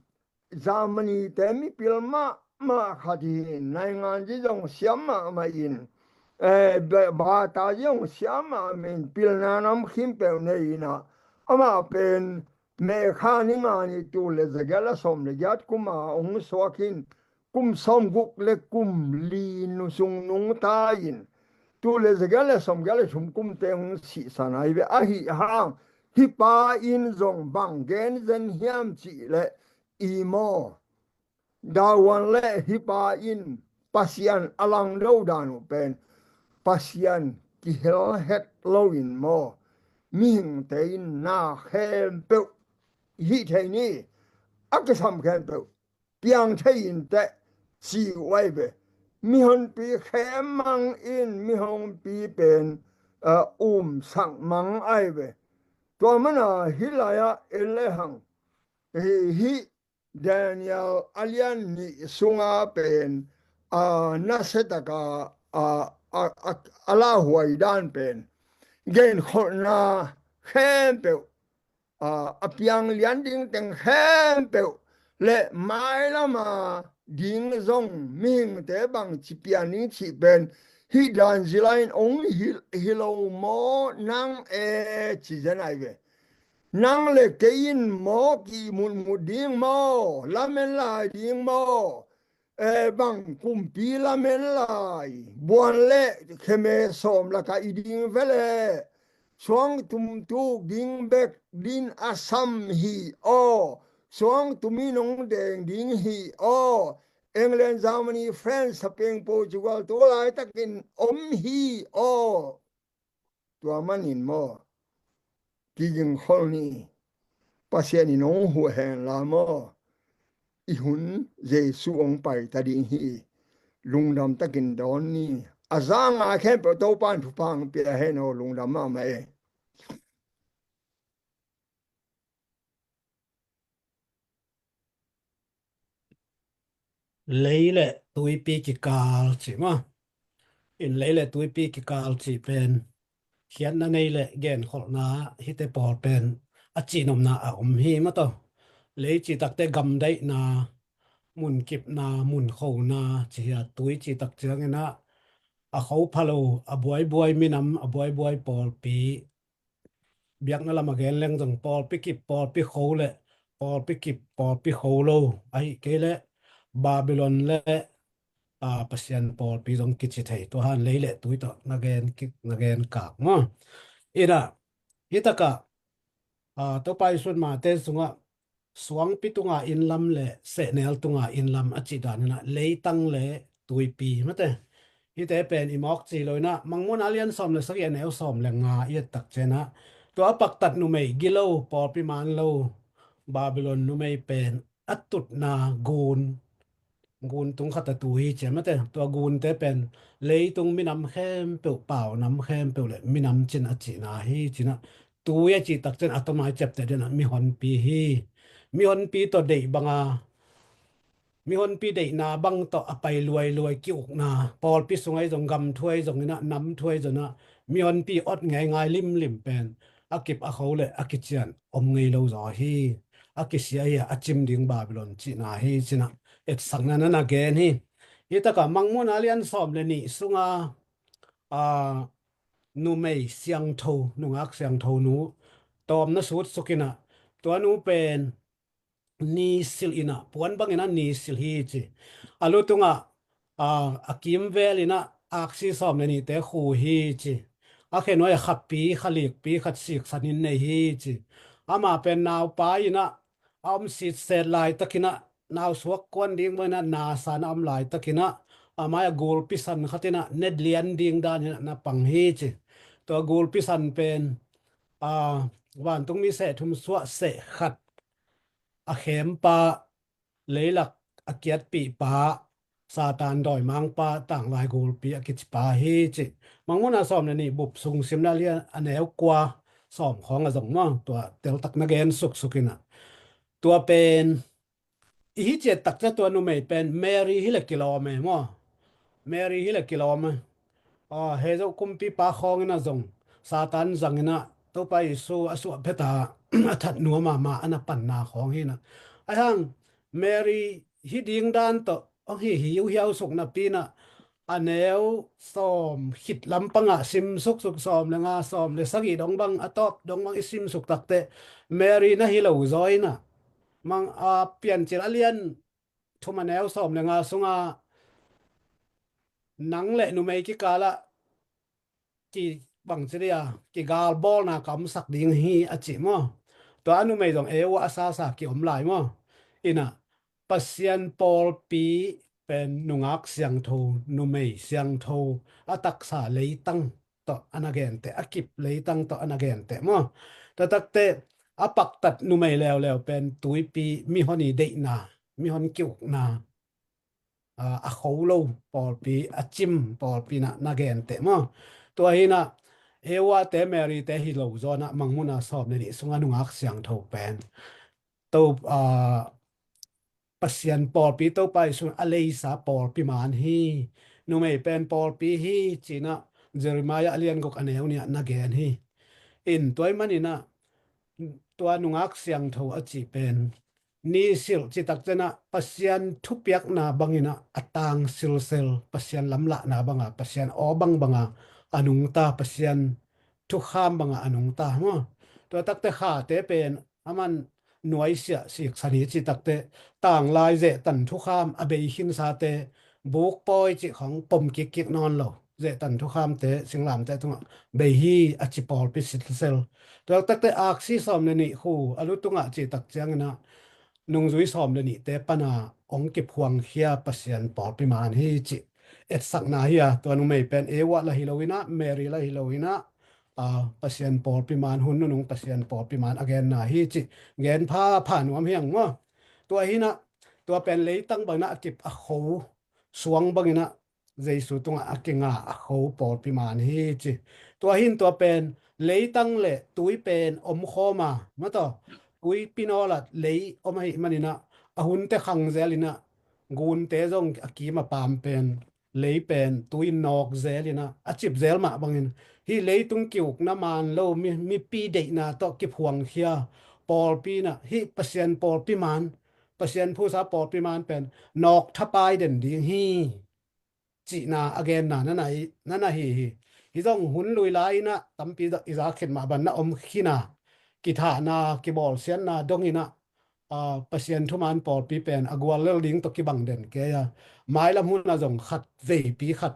Germany-te mipil mahmah khat hi, nainganzi zong siam mahmah in, eh, ba-, bata zong siam mahmah in, pilna nam khimpeuh nei in ah, amah pen May kha ni nga ni tul le zagiat le sawm le giat kumah hong suak in, kum sawmguk le kum li nu sung nungta in, tul le zagiat le sawmgiat le thum kumte hong sihsan ahi ve. Ahi hang hih pa in zong bang gen zen hiam cihleh, i maw, Darwin le hih pa in Pasian a langdo dan uh pen Pasian kihel het loin maw, mihingte in na khempeuh hih thei ni, a kisam khempeuh piang thei in teh ci uh ahi ve. Mihonpi khem mang in mihonpi pen, eh, umsak mang ahi ve. Tua mana hih lai-ah en le hang hih, hih Daniel a lian nih sunga pen, a, nasiataka, a, a, a, a lauhuai dan pen genkholhna khempeuh, a, a piang lian ding teng khempeuh le mailama ding zong mihingte bangci pian ding cih pen hih Daniel in hong hilh hi lo maw nang e ci zen ahi ve. Nang le kei in maw kihmutmut ding maw, lamen lai ding maw, eh, bang kumpi lamen lai, buan le kheme sawm lakah i ding ve le, suangtum tuk ding bek din a sam hi aw, suangtum in hong deng ding hi aw, England, Germany, France, Spain, Portugal, tu laitakin om hi aw. Tua manin maw, kigingkhol ni, Pasian in hong huh hen la maw, i hun Jesu hong pai ta ding hi, lungdam takin dawn ni. A za ngai khempeuh Topa in thupha hong pia hen aw, lungdam mahmah e. Lei le tuipi kikal cih maw? In lei le tuipi kikal cih pen khiatna nei le genkholhna hihte pawl pen a cihnopna a om hi mataw. Lei cih takte gamdaihna, munkipna, munkhona ci hi a, tui cih tak cianginah a kho pha lo, a buaibuai minam, a buaibuai pawlpi, biakna lam a gen leng zong pawlpi kip, pawlpi kho le pawlpi kip, pawlpi kho lo, ahi kei le Babylon le, a, Pasian pawlpi zong kici thei, tua han lei le tui tawh na gen kik, na gen kak maw. Inah, hi takah, a, Topa Jesuh in Mate sungah suangpi tunga inn lam le sehnel tunga inn lam a cih daninah leitang le tuipi mate. Hihte pen i mawk ci lo inah Mangmuhna lian sawm le sagih a neu sawm le nga i et tak cianah tua a paktat numei gilo, pawlpi man lo, Babylon numei pen a tutna gun, gun tung khat a tu hi ci a mate. Tua gunte pen leitung minam khempeuh, pau nam khempeuh le minam cin a cihna hi cinah tui a cih tak cian a tomai ciapteh dinah mihonpi hi. Mihonpi tawh deih banga, mihonpi deihna bang tawh a pai luailuai ki-ukna, pawlpi sung ahi zong, gam thu ahi zonginah, nam thu ahi zonginah mihonpi ot ngeingai limlim pen a kip a kho le a kician om ngei lo zaw hi. A kisia hi a, a cim ding Babylon cihna hi cinah etsakna na na gen hi. Hi takah Mangmuhna lian sawm le nih sunga, a, numei siangtho, nungak siangtho nu tawmna sut sukinah tua nu pen ni silh inah, puan banginah ni silh hi ci. A lu tungah, a, a kimvel inah aksi sawm le nihte khu hi ci. A khenuai a khapi, khalikpi khat siksanin nei hi ci. Amah pen naupa inah a om sitset laitakinah, nausuak kuan ding banginah nasan a om laitakinah, a mai a gulpi san khatinah net lian ding daninah na pang hi ci. Tua gulpi san pen, a, vantungmi seh thum suah seh khat a khempa, leilak a kiatpihpa, Satan dawimangpa, tanglai gulpi a kicipa hi ci. Mangmuhna sawm le nih bup sung simna lian a neu kua sawm khawng a zong maw, tua teltak na gen suksuk inah. Tua pen i hi ciat takte tua numei pen Mary hi le kilawm e maw. Mary hi le kilawm e. A, he zo kumpipa khawngin a zong Satan zanginah Topa Jesu a suah pheta a that nuam a, mah a na panna khawng hinah. Ahi hang Mary hi ding dan tawh hong hi hiuhiau suk napi inah a neu sawm khit lampangah sim suksuk, sawm le nga, sawm le sagih dong bang, a tawp dong bang i sim suk takte Mary na hi lo zaw inah, mang a Piancil a lian thum a neu sawm le nga sungah nang le numei kikalah ki bangci dia, kigalbawlna ka omsak ding hi a cih maw. Tua a numei zong eu a sasa ki om lai maw. Inah Pasian pawlpi pen nungak siangtho, numei siangtho a taksa leitang tawh a na genteh, a kip leitang tawh a na genteh maw. Tua takte a paktat numei leuleu pen tuipi, mihon i deihna, mihon ki-ukna, a, a kho lo pawlpi, a cim pawlpi na, na genteh maw. Tua hinah Eva te, Mary te hi lo zawnah Mangmuhna sawm le nih sunga nungak siangtho pen to, a, Pasian pawlpi, Topa Jesu a leisa pawlpi man hi. Numei pen pawlpi hi cinah Jeremiah a lian guk a neu nih ah na gen hi. In tua ahih maninah tua nungak siangtho a cih pen ni silh citak cianah Pasian thupiakna banginah a tang silsel, Pasian lamlahna banga, Pasian aw bangbanga a nungta, Pasian thukham banga a nungta maw. Tua takte khate pen a man nuaisiah siksan hi cih takte, tanglai zehtan thukham a bei khinsate, bukpawi cih khawng pom kikkik nawn lo, zehtan thukhamte singlamteh tungah bei hi a ci pawlpi silsel. Tua takte aksi sawm le nih khu a lu tungah cih tak cianginah nungzui sawm le nihte pana hong kiphuangkhia Pasian pawlpi man hi cih etsakna hi a, tua numei pen Eva la hi lo inah, Mary la hi lo inah, a, Pasian pawlpi man, hun nunung Pasian pawlpi man a genna hi cih gen phapha nuam hi ang maw. Tua hinah tua pen leitang banginah a kip a kho, suang banginah Jesu tungah a kinga a kho pawlpi man hi ci. Tua hin tua pen leitang le tui pen omkhawm a, mataw, tuipi nawlah lei om ahih maninah a hunte khangzel inah gunte zong a kim a pam pen lei pen tui in nawk zel in ah, a cip zel mah bangin hih leitung ki-ukna man lo, mi, mipi deihna tawh kiphuangkhia pawlpi in ah, hih Pasian pawlpi man, Pasian phusa pawlpi man pen nawk thapai den ding hi, cihna a genna na na hi, na na hi hi. Hih zong hun lui lai in ah tampi dah i za khin mah bang na om khin a, kithahna, kibawlsiatna dong in ah, aa, Pasian thuman pawlpi pen a guallel ding tawh kibang den kei a, mailam hun ah zong khat veipi khat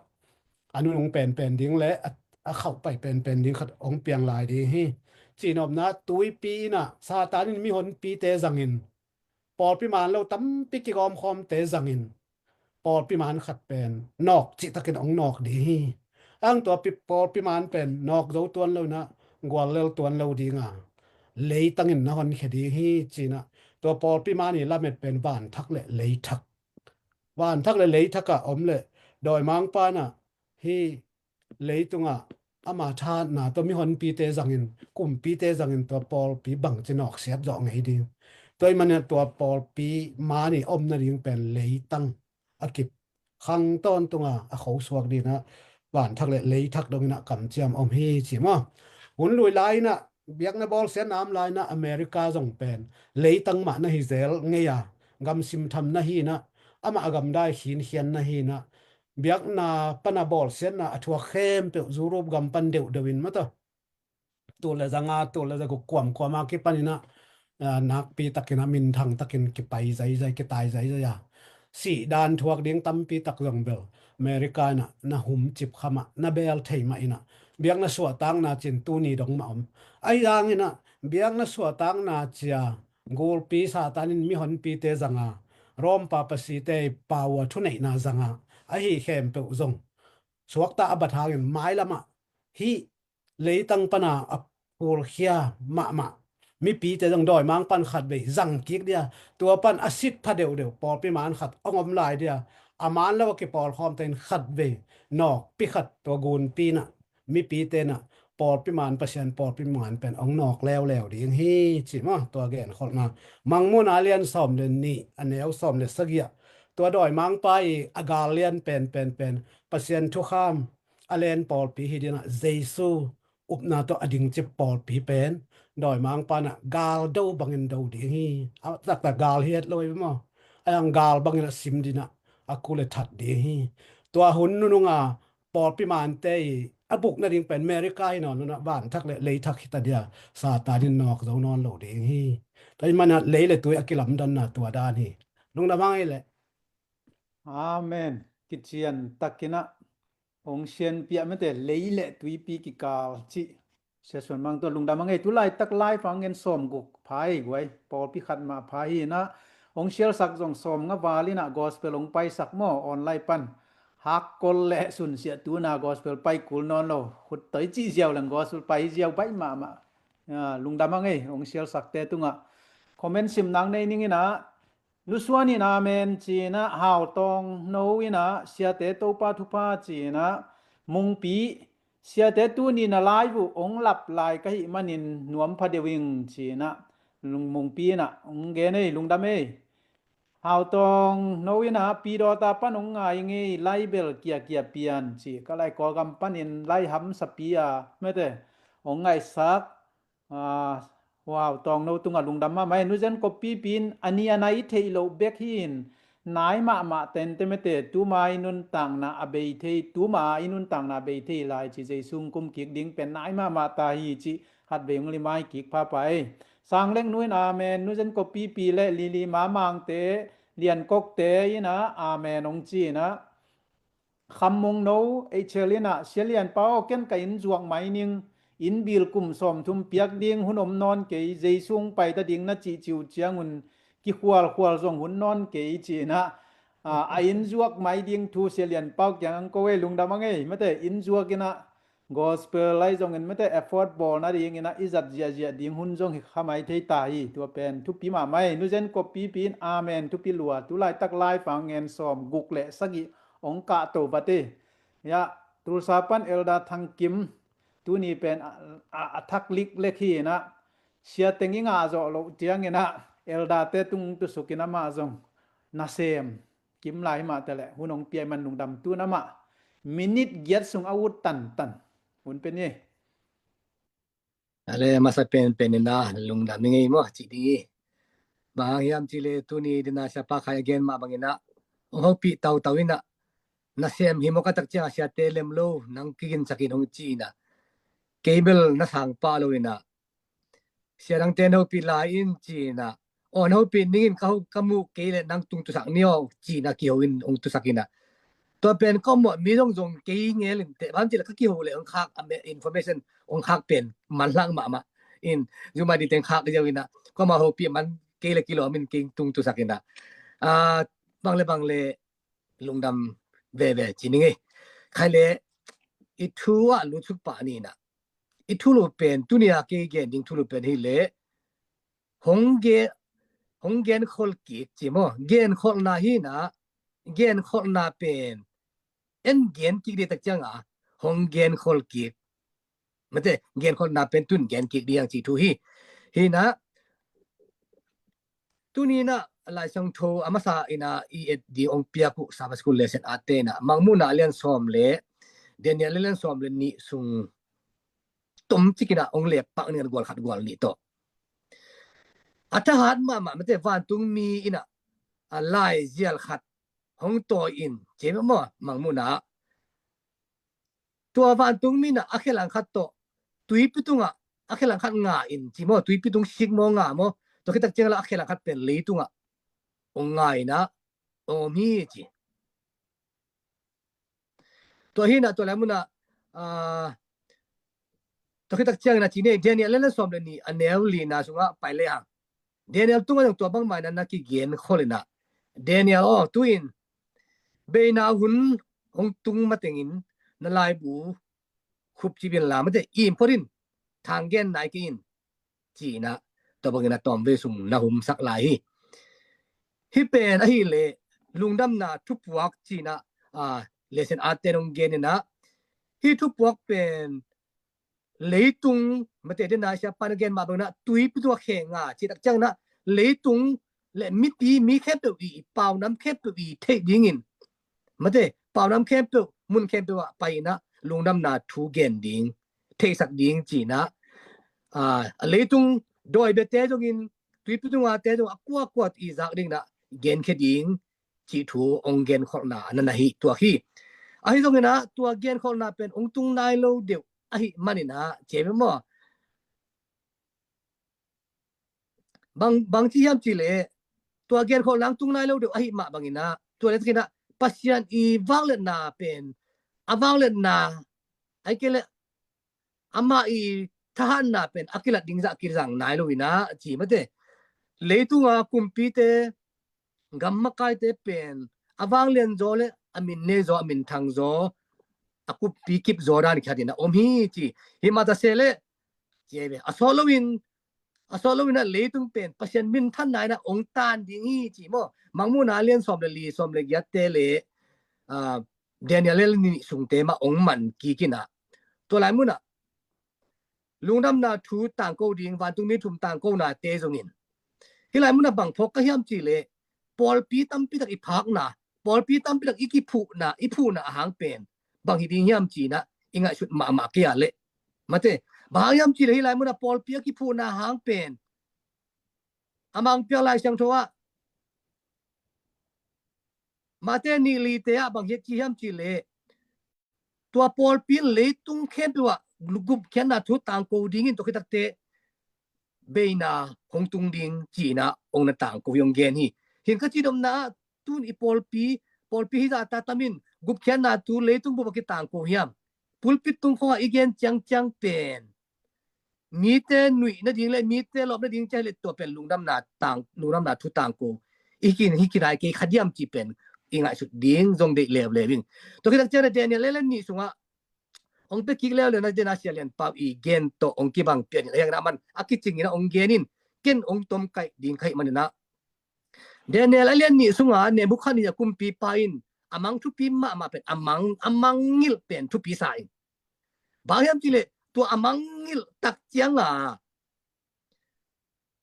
a nunung penpen ding le a, a khauhpai penpen ding khat hong piang lai ding hi. Cihnopna, tuipi in ah Satan in mihonpite zangin, pawlpi man lo tampi kigawmkhawmte zangin pawlpi man khat pen nawk cihtakin hong nawk ding hi. Ang tua pi-, pawlpi man pen nawk zo tuan lo in ah, guallel tuan lo ding a, leitang in na honkhia ding hi, ci in ah tua pawlpi man i lamet pen vanthak le leithak, vanthak le leithak ah om le dawimangpa in ah hih leitungah ama thahatna tawh mihonpite zangin, kumpite zangin tua pawlpi bangci nawksiat zawh ngei ding. Tua ahih manin tua pawlpi man i om nading pen leitang a kip khang tawntungah a khosuak ding in ah vanthak le leithak dong in ah kamciam om hi, ci maw. Hun lui lai in ah biakna bawlsiatna om lai in ah America zong pen leitang mah na hi zel ngei a, gamsim tham na hi in ah, amah a gamdai khinkhian na hi in ah, biakna pan a bawlsiatna a thuak khempeuh Europe gam pan deuhdeuh in maw, tua tul le za nga, tul le za guk kuamkuam a kipan in ah, aa, nakpi takin ah, minthang takin kipai zaizai, kitai zaizai a, sih dan thuak ding tampi tak zong bel America in ah na humcip kha mah, na beel thei mah in ah, biakna suahtakna cih tuni dong mah om. Ahi zongin ah biakna suahtakna ci a, gulpi Satan in mihonpite zang a, Rome papasite power, thuneihna zang a, ahi khempeuh zong suakta a bat hangin mailam ah hih leitang pan a a phulkhia mahmah mipite zong dawimangpa in khatvei zang kik ding a, tua pan a sit pha deuhdeuh pawlpi man khat hong om lai ding a, a man lo a kipawlkhawmte in khatvei nawkpi khat tua gunpi in ah, mipite in ah pawlpi man, Pasian pawlpi man pen hong nawk leuleu ding hi, ci maw. Tua genkholhna, Mangmuhna a lian sawm le nih, a neu sawm le sagih ah, tua dawimangpa i a gal lian penpen pen Pasian thukham a len pawlpi hi ding a, Jesu upna tawh a dingcip pawlpi pen dawimangpa in ah gal do bangin do ding hi. A taktak gal hi het lo hi maw. A yang gal bangin a sim ding a, a kul le that ding hi. Tua hun nunung a pawlpi mante i a buk nading pen America hi nawn lo in ah vanthak le leithak hi ta ding a, Satan in nawk zo nawn lo ding hi. Tua ahih manin ah lei le tui a kilamdanna tua dan hi. Lungdam hang ei leh. Amen. Kician takin ah hong sianpiah mate, lei le tuipi kikal cih. Sia Suan Mang tua lungdam hang ei. Tu laitak live ah hong en sawmguk pha hi guai. Pawlpi khat mah pha hi in ah, hong sialsak zong sawmnga val in ah gospel hong paisak maw, online pan. Hakkol le sunsiah tu in ah gospel pai kul nawn lo. Khut toi cih ziau leng gospel pai ziau baih mahmah. Ah, lungdam hang ei, hong sialsakte tungah. Comment sim nang nei ning in ah, Nu Suan in amen ci in ah, Hau Tawng No in ah, Siate Topa thupha ci in ah, Mungpi, Siate tuni na live uh hong lap lai ka hih manin nuam pha deuh ing ci in ah, Lung, Mungpi in ah hong gen ei, lungdam ei. Hau Tawng No in ah, Pi Dawta pan hong ngai ngei, lai bel kiakia pian ci, ka lai Kawlgam panin lai hamsapi a mate hong ngaihsak. Ah, wow, Tawng No tungah lungdam mahmah ei. Nu Zen Kop Pipi in, a ni a nai theih loh bek hi in, nai mahmah tente mate, tuma i nuntakna a bei thei, tuma i nuntakna a bei thei lai ci, Jesu hong kum kik ding pen nai mahmah ta hi ci, khatvei hong limai kik phapha ei. Sang Lek Nu in amen, Nu Zen Kop Pipi le Lili Mamangte, Lian Kokte in ah amen hong ci in ah, Kham Mung No, H L in ah, Sia Lian Pau aw, ken ka inn zuak mai ning, inn bil kum sawmthum piak ding hun om nawn kei, Jesu hong pai ta ding na cihcih uh ciangun kikhualkhual zong hun nawn kei ci in ah, ah, a inn zuak mai ding thu Sia Lian Pau kiang hong ko ei, lungdam hang ei, mate, inn zuak in ah, gospel lai zongin mate, effort bawl nading in ah i zat ziahziah ding hun zong hi kha mai thei ta hi, tua pen thupi mahmah ei. Nu Zen Kop Pipi in amen, thupi lua. Tu laitak live ah hong en sawmguk le sagih hong kahto vat ei. Hiah, Tulsa pan Elder Thang Kim, tuni pen a, a, a thak liklek hi in ah, sia teng i ngah zawh loh ciangin ah, Elder-te tung tusuk in amah zong nasem, Kim lai mah tele hun hong piai man lungdam tun amah minit giat sung a ut tantan. Hun pen hi. Ale masa pen pen ina lungdam i ngei maw ci ding hi. Bang hiam ci le tuni dina siapa khai a gen mah bangina hong hopih tautau ina nasem hi maw ka tak ciang a siate lem lo nang kigin sakin hong ci ina kei bel na sang pah lo ina sia dangte na hopih lai in ci ina aw na hopih ningin ka muh kei le nang tung tusak ni aw ci ina kiho in hong tusak ina tua pen ka muh mi zong zong kei ngel in te bang ci le ka kiho le hong khak a me information hong khak pen manlang mahmah in zuma di teng khak ziau ina ka muh hopih man kei le kilawm in kei tung tusak ina bang le bang le lungdam veve ci ning ei. Khai le i thu ah lutsuk pah ni ina i thulu pen tunia kei gen ding thulu pen hi le hong gen hong gen khol kik ci maw gen kholna hi ina gen kholna pen en gen kik di tak cianga hong gen khol kik mate gen kholna pen tun gen kik di ang ci thu hi. Hi ina tuni ina Lai Siangtho a masa ina i et di ong piak uh Sabbath School lesson a te ina Mangmuhna a lian sawm le Daniel a lian sawm le nih sung tom cik ina ong le pak ning gual khat gual nih tawh a thahat mahmah mate vantung mi ina a lai zial khat hong tawi in ci maw Mangmuhna tua vantung mi ina a khelang khat tawh tuipi tungah a khelang khat nga in ci maw tuipi tung sik maw nga maw tua khitak ciang la a khelang khat pen leitungah ong nga ina ong om hi ci. Tua hi ina tua lai muna tua khitak ciang ina ci nei Daniel le la sawm le ni a neu li na sungah pai le hang Daniel tungah zong tua bangmah ina na kigen khol ina Daniel aw tuin beina hun hong tung matengin na laibu khup cibin la mate im phot in thang gen nai kei in ci ina tua bangin a tawm ve sung na humsak lai hi. Hi pen ahi le lungdamna thupuak ci ina lesson a te nong gen ina hi thupuak pen leitung mate dena sia pan gen mah bangna tuipi tua khenga ci tak ciangna leitung le mipi mi khempeuh i paunam khempeuh i theih dingin mate paunam khempeuh mun khempeuh ah pai ina lungdamna thu gen ding theisak ding ci ina a leitung dawi bete zongin tuipi tunga te zong a kuakuat i zak dingna genkhia ding ci thu ong gen kholhna a na na hi tuak hi. Ahi zongina tua gen kholhna pen ong tung nai lo deuh ahi manina ceme maw bang ci hiam ci le tua gen kholhna ong tung nai lo deuh ahi mah bangina tua le takina Pasian i vakletna pen a vakletna ai ke le amah i thahatna pen a kilat ding zah kizang nai lo ina ci mate leitunga kumpite gam makaite pen a vanglian zaw le a min ne zaw a min thang zaw a kumpi kip zaw dan khat ina om hi ci hi mata se le a sawt loin a sawt loin a leitung pen Pasian min than naina ong tan ding hi ci maw Mangmuhna lian sawm le li sawm le giat te le Daniel le nih sungte mah ong man kikina tua lai muna lungdamna thu tangko ding vantungmi thum tangkona te zongin hi lai muna bang phawk ka hiam ci le pawlpi tampi tak i phakna pawlpi tampi tak i kiphuhna i phuhna a hang pen bang hi ding hiam cina i ngaihsut mahmah kei a le mate bang hang hiam ci le hi lai muna pawlpi a kiphuhna a hang pen a mangpiak Lai Siangtho ah mate nih lite ah bang hiat ci hiam ci le tua pawlpi in leitung khempeuh ah gupkhiatna thu tangko dingin tua khitakte beina hong tung ding cina ong na tangko hi ong gen hi. Hin ka cidopna ah tun i pawlpi pawlpi hi zahta tamin gupkhiatna thu leitung bup a kitangko hiam pulpit tung khongah i gen ciangciang pen mite nuih nading le mite lawp nading cia hi le tua pen lungdamna tang lungdamna thu tangko i kin hi kinai kei khadiam ci pen i ngaihsut ding zong deih leuleu in tua khitak ciang le Daniel le le nih sungah ong pe kik leuleu na dena sia lian pau i gen tawh ong kibang pian in a hiangna man a kicingin a ong gen in ken ong tom kaih ding khaih manina Daniel a lian nih sunga Nebukhadnezzar kumpipa in a mang thupi mahmah pen a mang a mangngilh pen thupi sa in bang hiam ci le tua a mangngilh tak cianga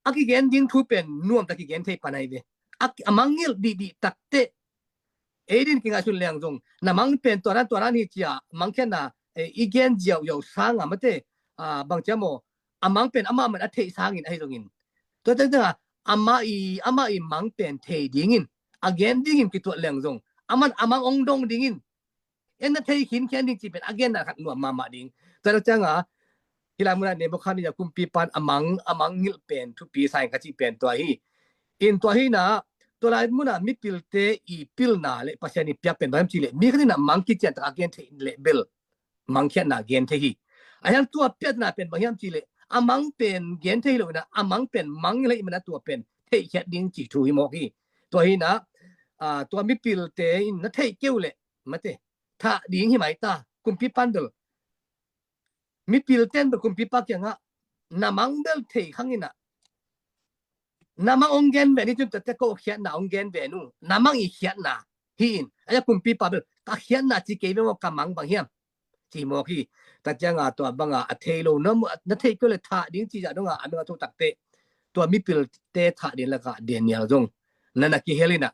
a kigen ding thu pen nuam tak kigen thei panai ve a mangngilh dihdih takteh Ei din kingaihsun leng zong na mang pen tua dan tua dan hi cia mangkhiatna i gen ziauziau sanga mate, bang cia maw, a mang pen amah man a theih sangin ahi zongin, tua tengteng a amah i amah i mang pen thei dingin a gen dingin kituat leng zong aman a mang ong dong dingin en na thei khinkhian ding ci pen a genna khat nuam mahmah ding. Tua cianga hi lai munah Nebukhadnezzar kumpipan a mang a mang ngilh pen thupi sain ka cih pen tua hi. In tua hi na, tua lai munah mipilte i pilna le Pasian i piak pen bang hiam ci le mi khat inah mang kician tak a gen thei le bel mangkhiatna gen thei hi. A hiang tua piatna pen bang hiam ci le a mang pen gen thei lo inah a mang pen mang le i mana tua pen theihkhiat ding ci thu hi mawk hi. Tua hi na, tua mipilte in na theih keu le mate thah ding hi mai ta kumpipan bel. Mipilte in bel kumpipa kiangah na mang bel thei khang inah na mang ong gen ve ni tun tate ko khiatna ong gen ve nu na mang i khiatna hi in a kumpipa bel ka khiatna ci kei ve maw ka mang bang hiam ci mawk hi. Tua cianga tua banga a thei lo na thei keu le thah ding ci zah donga a nunga thu takte tua mipilte thah ding laka Daniel zong nana kihel inah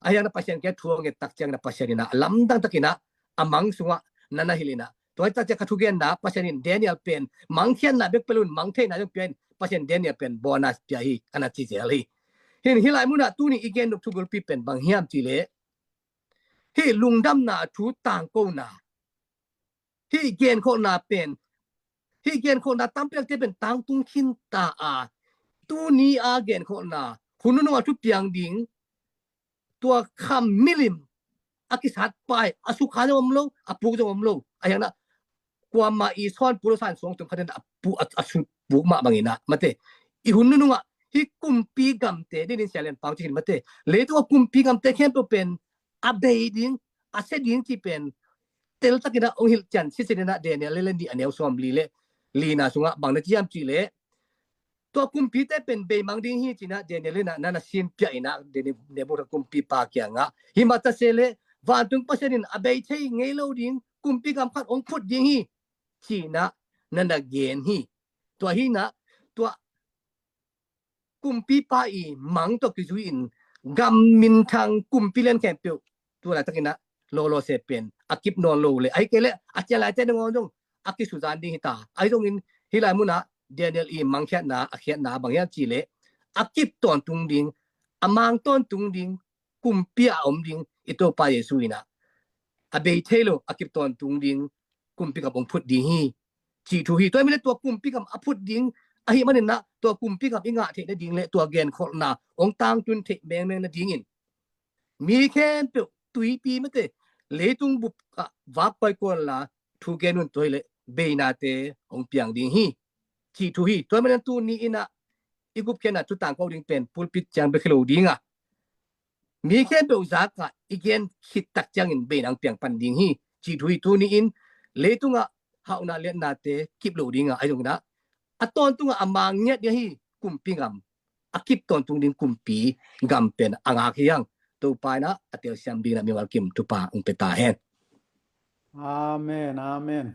a hiang na Pasian kia thu a nget tak ciang na Pasian inah a lamdang takinah a mang sungah nana hilh inah tua hi tak ciang ka thugenna Pasian in Daniel pen mangkhiatna bek pelun mang theihna zong pia in Pasian Daniel pen bonus pia hi ana ci zel hi. Hin hi lai munah tuni i gen nuk thugulpi pen bang hiam ci le hi lungdamna thu tangkona hi genkholhna pen hi genkholhna tampiakte pen tangtung khinta a tuni a genkholhna hun nunung a thu piang ding tua kham milim a kisat pai a sukha zong om lo a puk zong om lo a hiangna kuama i sawn pulo san suang tum khatin a puk a suk puk mah bangina mate i hun nunungah hi kumpi gamte dinin sialen pau cikin mate leitung a kumpi gamte khempeuh pen a bei ding a se ding ci pen tel takina ong hilh cian sisitena Daniel le le ni a neu sawm li le lina sungah bang na ciam ci le tua kumpite pen beimang ding hi cina Daniel ina nana sin pia ina Nebuchadnezzar kumpipa kiangah hi mah ta se le vantung Pasian in a bei thei ngei lo ding kumpi gam khat ong phut ding hi cina nana gen hi. Tua hina tua kumpipa i mang tawh kizui in gam minthang kumpi lian khempeuh tu laitakina lawlawse pen a kip nawn lo le ahi kei le a cian laite nangawn zong a kisuzan ding hita ahi zongin hi lai munah Daniel i mangkhiatna a khiatna bang hiam ci le a kip tawntung ding a mang tawntung ding kumpi a om ding i Topa Jesu inah a bei thei lo a kip tawntung ding kumpi gam ong phut ding hi ci thu hi. Tua mile tua kumpi gam a phut ding ahi maninah tua kumpi gam i ngah theih nading le tua genkholhna ong tangtun theih mengmeng nadingin mi khempeuh tuipi mate leitung bup ah vak koikon la thu gen un tua hi le beinate ong piang ding hi ci thu hi. Tua manin tu ni inah i gupkhiatna thu tangko ding pen pulpit ciang bek hi lo dinga mi khempeuh zakah i gen khit tak ciangin beinang piang pan ding hi ci thu hi. Tu ni in leitungah hauhna liatnate kip lo dinga ahi zongina a tawntungah a mangngiat ding hi kumpi gam a kip tawntung ding kumpi gam pen a ngak hi hang. Topa inah a telsiam dingin a mimal kim tupa ong pe ta hen. Amen, amen.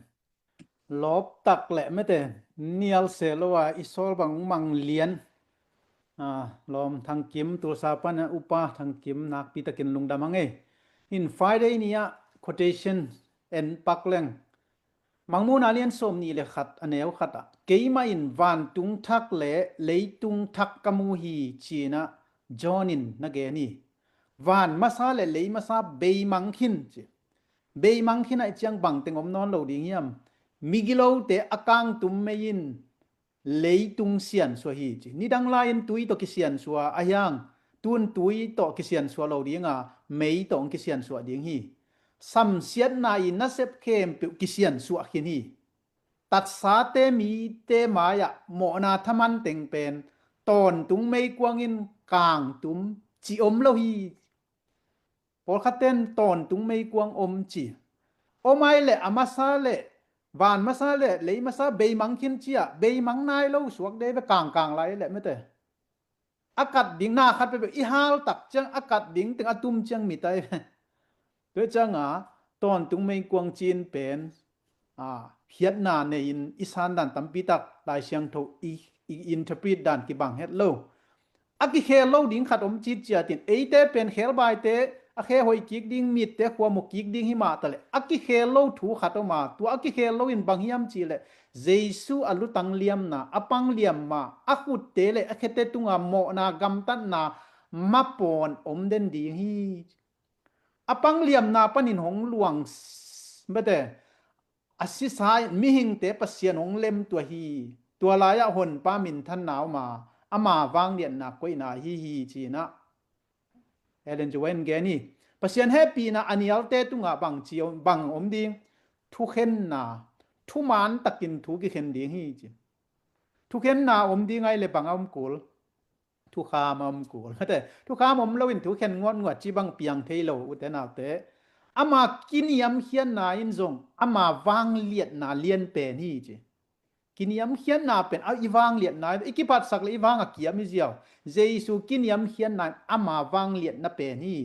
Lawp tak leh mete nial se lo a i sawl bang mang lian. Lawm Thangkim Tulsa pan a upa Thangkim nakpi takin lungdam a ngei. In Friday ni ah quotation en pak leng Mangmuhna lian sawm nih le khat a neu khat ah keimah in vantung thak le leitung thak ka mu hi cinah John in na gen hi. Van masa le lei masa beimang khin ci. Beimang khin ah i ciang bangteng om nawn lo ding hiam? Migilote a kangtum mei in leitung siansuah hi ci. Nidang lai-in tui tawh kisiansuah a hiang tun tui tawh kisiansuah lo dinga mei tawh hong kisiansuah ding hi. Samsiatna i nasep khempeuh kisiansuah khin hi. Tatsate mite mai-ah mawhna thaman teng pen tawntung meikuang in kangtum ci om lo hi. Pawlkhat ten tawntung meikuang om ci. Om ai leh a masa leh van masa leh lei masa beimang khin ci-ah beimang nai lo suak dei ve kangkang lai leh mete. A kat ding na khat peuhpeuh i hal tak ciang a kat ding teng a tum ciang mi tai ve. Tua cianga tawntung meikuang cin pen khiatna nei-in i san dan tampi tak Lai Siangtho i interpret dan kibang het lo. A kikhel lo ding khat om cit ciatin eite pen khelbaite a khe hoih kik ding, mitte khua mu kik ding hi mah taleh, a kikhel lo thu khat om a, tua a kikhel lo in bang hiam cihleh, Jesu a lutang liamna, a pang liamna, a khutte le a khete tunga mawhna gamtatna mapawn om den ding hi. A pang liamna panin hong luang s-, bete, a sisa in mihingte Pasian hong lemtuah hi. Tua lai-ah Honpa minthanna om a, ama vangliatna koihna ahi hi, ci-in ah Ellen G. White in gen hi. Pasian hehpihna a nialte tungah bang ci om, bang om ding? Thukhenna, thuman takin thu kikhen ding hi, ci. Thukhenna om ding ahih leh bang a om kul? Thukham a om kul. Mate, thukham om loin thukhen nguatnguat cih bang piang thei lo, ute naute. Ama kiniamkhiatna in zong ama vangliatna lian pen hi, ci. Kiniamkhiatna pen a i vangliatna, i kiphatsak le i vang a kiam hi ziau. Jesu kiniamkhiatna in ama vangliatna pen hi.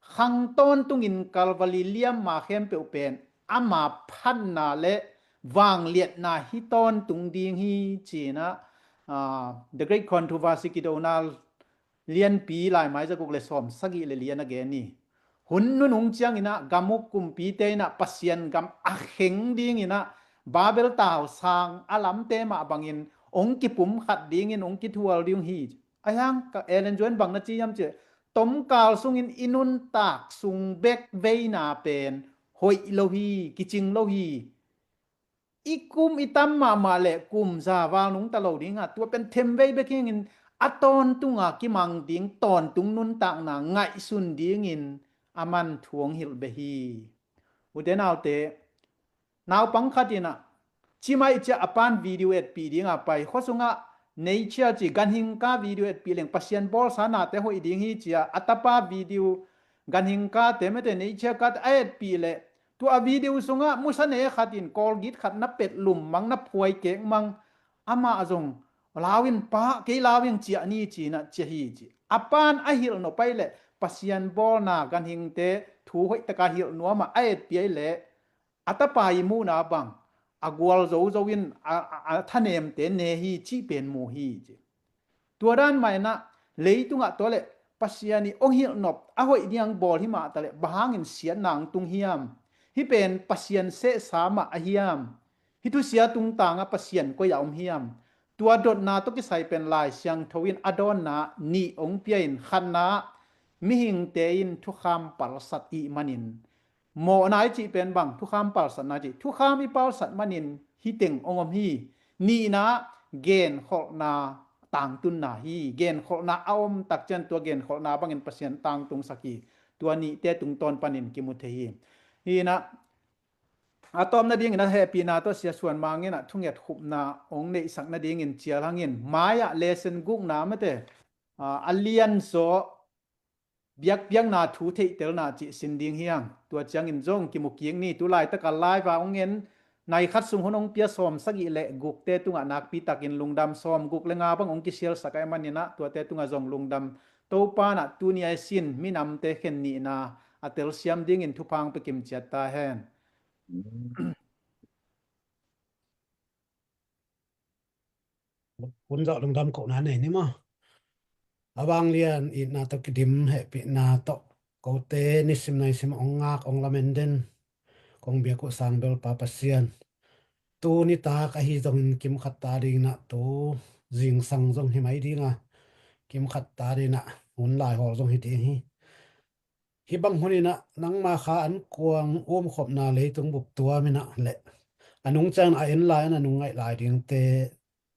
Khang tawntungin Kalvari liamma khempeuh pen ama phatna le vangliatna hi tawntung ding hi, ci-in ah, ah, The Great Controversy kidona lianpi, laimai zaguk le sawm sagih le lian a gen hi. Hun nunung ciangin ah gam uk kumpite in ah Pasian gam a kheng dingin ah Babel tau sang a lamte mah bangin hong kipumkhat dingin hong kithual ding hi. Ahi hang ka Ellen G. White in bang na ci hiam cih leh, tomkal sungin i nuntak sung bek veina pen hoih lo hi, kicing lo hi. I kum i tam mahmah le kum za val nungta lo ding a, tua pen themvei bek hi-in a tawntunga kimang ding tawntung nuntakna ngaihsun dingin aman thu hong hilh beh hi. Ute naute, naupang khat in ah, cimaih ciah a pan video etpih ding a pai. Khua sungah nature ci, ganhing ka video etpih leng Pasian bawlsa nate hoih ding hi ci-a a tapa video, ganhing kate, mate, nature kate a etpih leh, tua a video sungah musa ne khat in Colgate khat na pet lum mang, na phuai kek mang, amah zong lau in, pa, kei lau in ciah ni, ci-in ah ciah hi, ci. A pan a hilh nop ahih leh Pasian bawlna, ganhingte thu hoihtaka hilh nuam a a etpih ahih leh, a tapa i muhna bang a gualzo zo in a, a, a thanemte ne hi cih pen mu hi, ci. Tua dan mah in ah leitungah tua leh Pasian i hong hilh nop a hoih ding a hong bawl hi mah taleh bang hangin siatna hong tung hiam? Hih pen Pasian sehsa mah a hiam? Hih thusia tungtangah Pasian koi-ah om hiam? Tua dotna tawh kisai pen Lai Siangtho in a dawnna nih hong pia in, khatna ah mihingte in thukham palsat ih manin, mawhna i cih pen bang, thukham palsatna i cih. Thukham i palsat manin hih teng hong om hi. Nihna, genkholhna tangtunna hi. Genkholhna a om tak ciang tua genkholhna bangin Pasian tangtungsak hi. Tua nihte tungtawn panin kimu thei hi. Hi-in ah, a tawpna dingin a hehpihna tawh Sia Suan Mang in ah thunget khupna hong neihsak nadingin cial hangin, mai-ah lesson gukna, mate, a, a lianzaw biakpiakna thu theihtelna cih sin ding hi hang. Tua ciangin zong kimu kik ni. Tu laitaka live-a hong en nai khat sung hun hong pia sawm sagih le gukte tungah nakpi takin lungdam. Sawm guk le nga bang hong kisialsak ahih manin ah tuate tungah zong lungdam. Topa in ah tuni a i sin minamte khen nihna a telsiam dingin thupha hong pia kim ciat ta hen. Hun zawh lungdam kohna nei ni maw. A vanglian itna tawh kidim hehpihna tawh kote nisim naisim hong ngak hong lamen den kong biak uh Sang Belpa Pasian, tu nitak ahi zongin kimkhat ta dingin ah, tu zingsang zong hi mai ding a, kimkhat ta dingin ah hun laihawl zong hi ding hi. Hih bang hunin ah nangma kha an kuang umkhopna leitung bup tuamin ah le a nungciang a en lai, a nungngaih lai dingte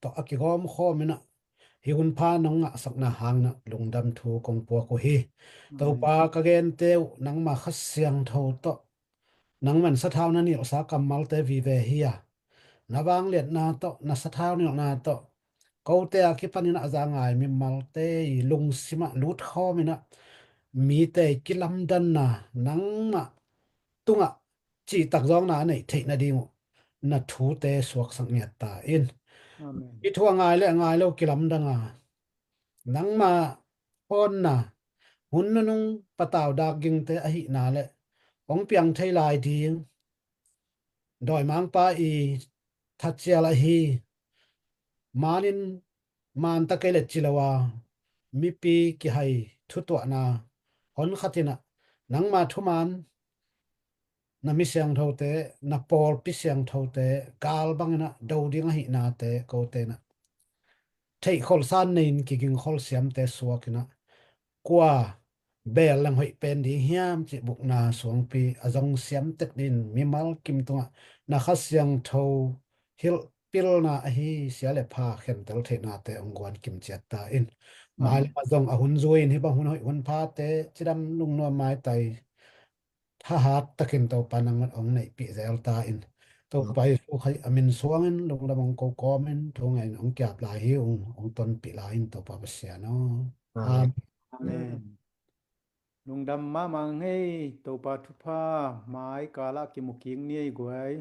tawh a kigawmkhawmin ah hih hunpha nong ngahsakna hangin ah lungdam thu kong puak uh hi. Amen. Topa, ka gente uh nangma Kha Siangtho tawh nangman sathau na nilhsa kammalte vive hi a, na vangliatna tawh, na sathau nilhna tawh kote a kipanin ah a za ngai mimalte i lungsimah lutkhawmin ah mite i kilamdanna nangmah tungah cihtak zawkna a neih theih nading uh na thute suaksak ngiat ta in. Amen. I thu a ngai le a ngai lo kilamdang a, nangma hawnna hun nunung patau dak gingte ahihna le hong piang thei lai ding dawimangpa i thatcial ahi, manin manta kei le ci lo a mipi kihai thutuahna honkhatin ah nangma thuman na mi siangthote, na pawlpi siangthote gal bangin ah do ding ahihnate kote in ah theihkholhsa nei-in kigingkhol siamte suak in ah kua beel leng hoih pen ding hiam cih bukna suangpi a zong siam tek dingin mimal kim tungah na Kha Siangtho hilh pilna ahi sia le pha khentel theihnate hong guan kim ciat ta in. Mailam ah zong a hun zui-in hih bang hun hoih hun phate cidam lungnuam maitai thahat takin Topa nangmah hong neihpih zel ta in. Topa Jesu Khrih a min suangin lungdam hong ko kawmin thu ngenin hong kiap lai hi ung, hong tonpih lai in Topa Pasian aw. Amen. Amen. Lungdam mahmah ing ei, Topa thupha mai kalah kimu kik ni ei guai.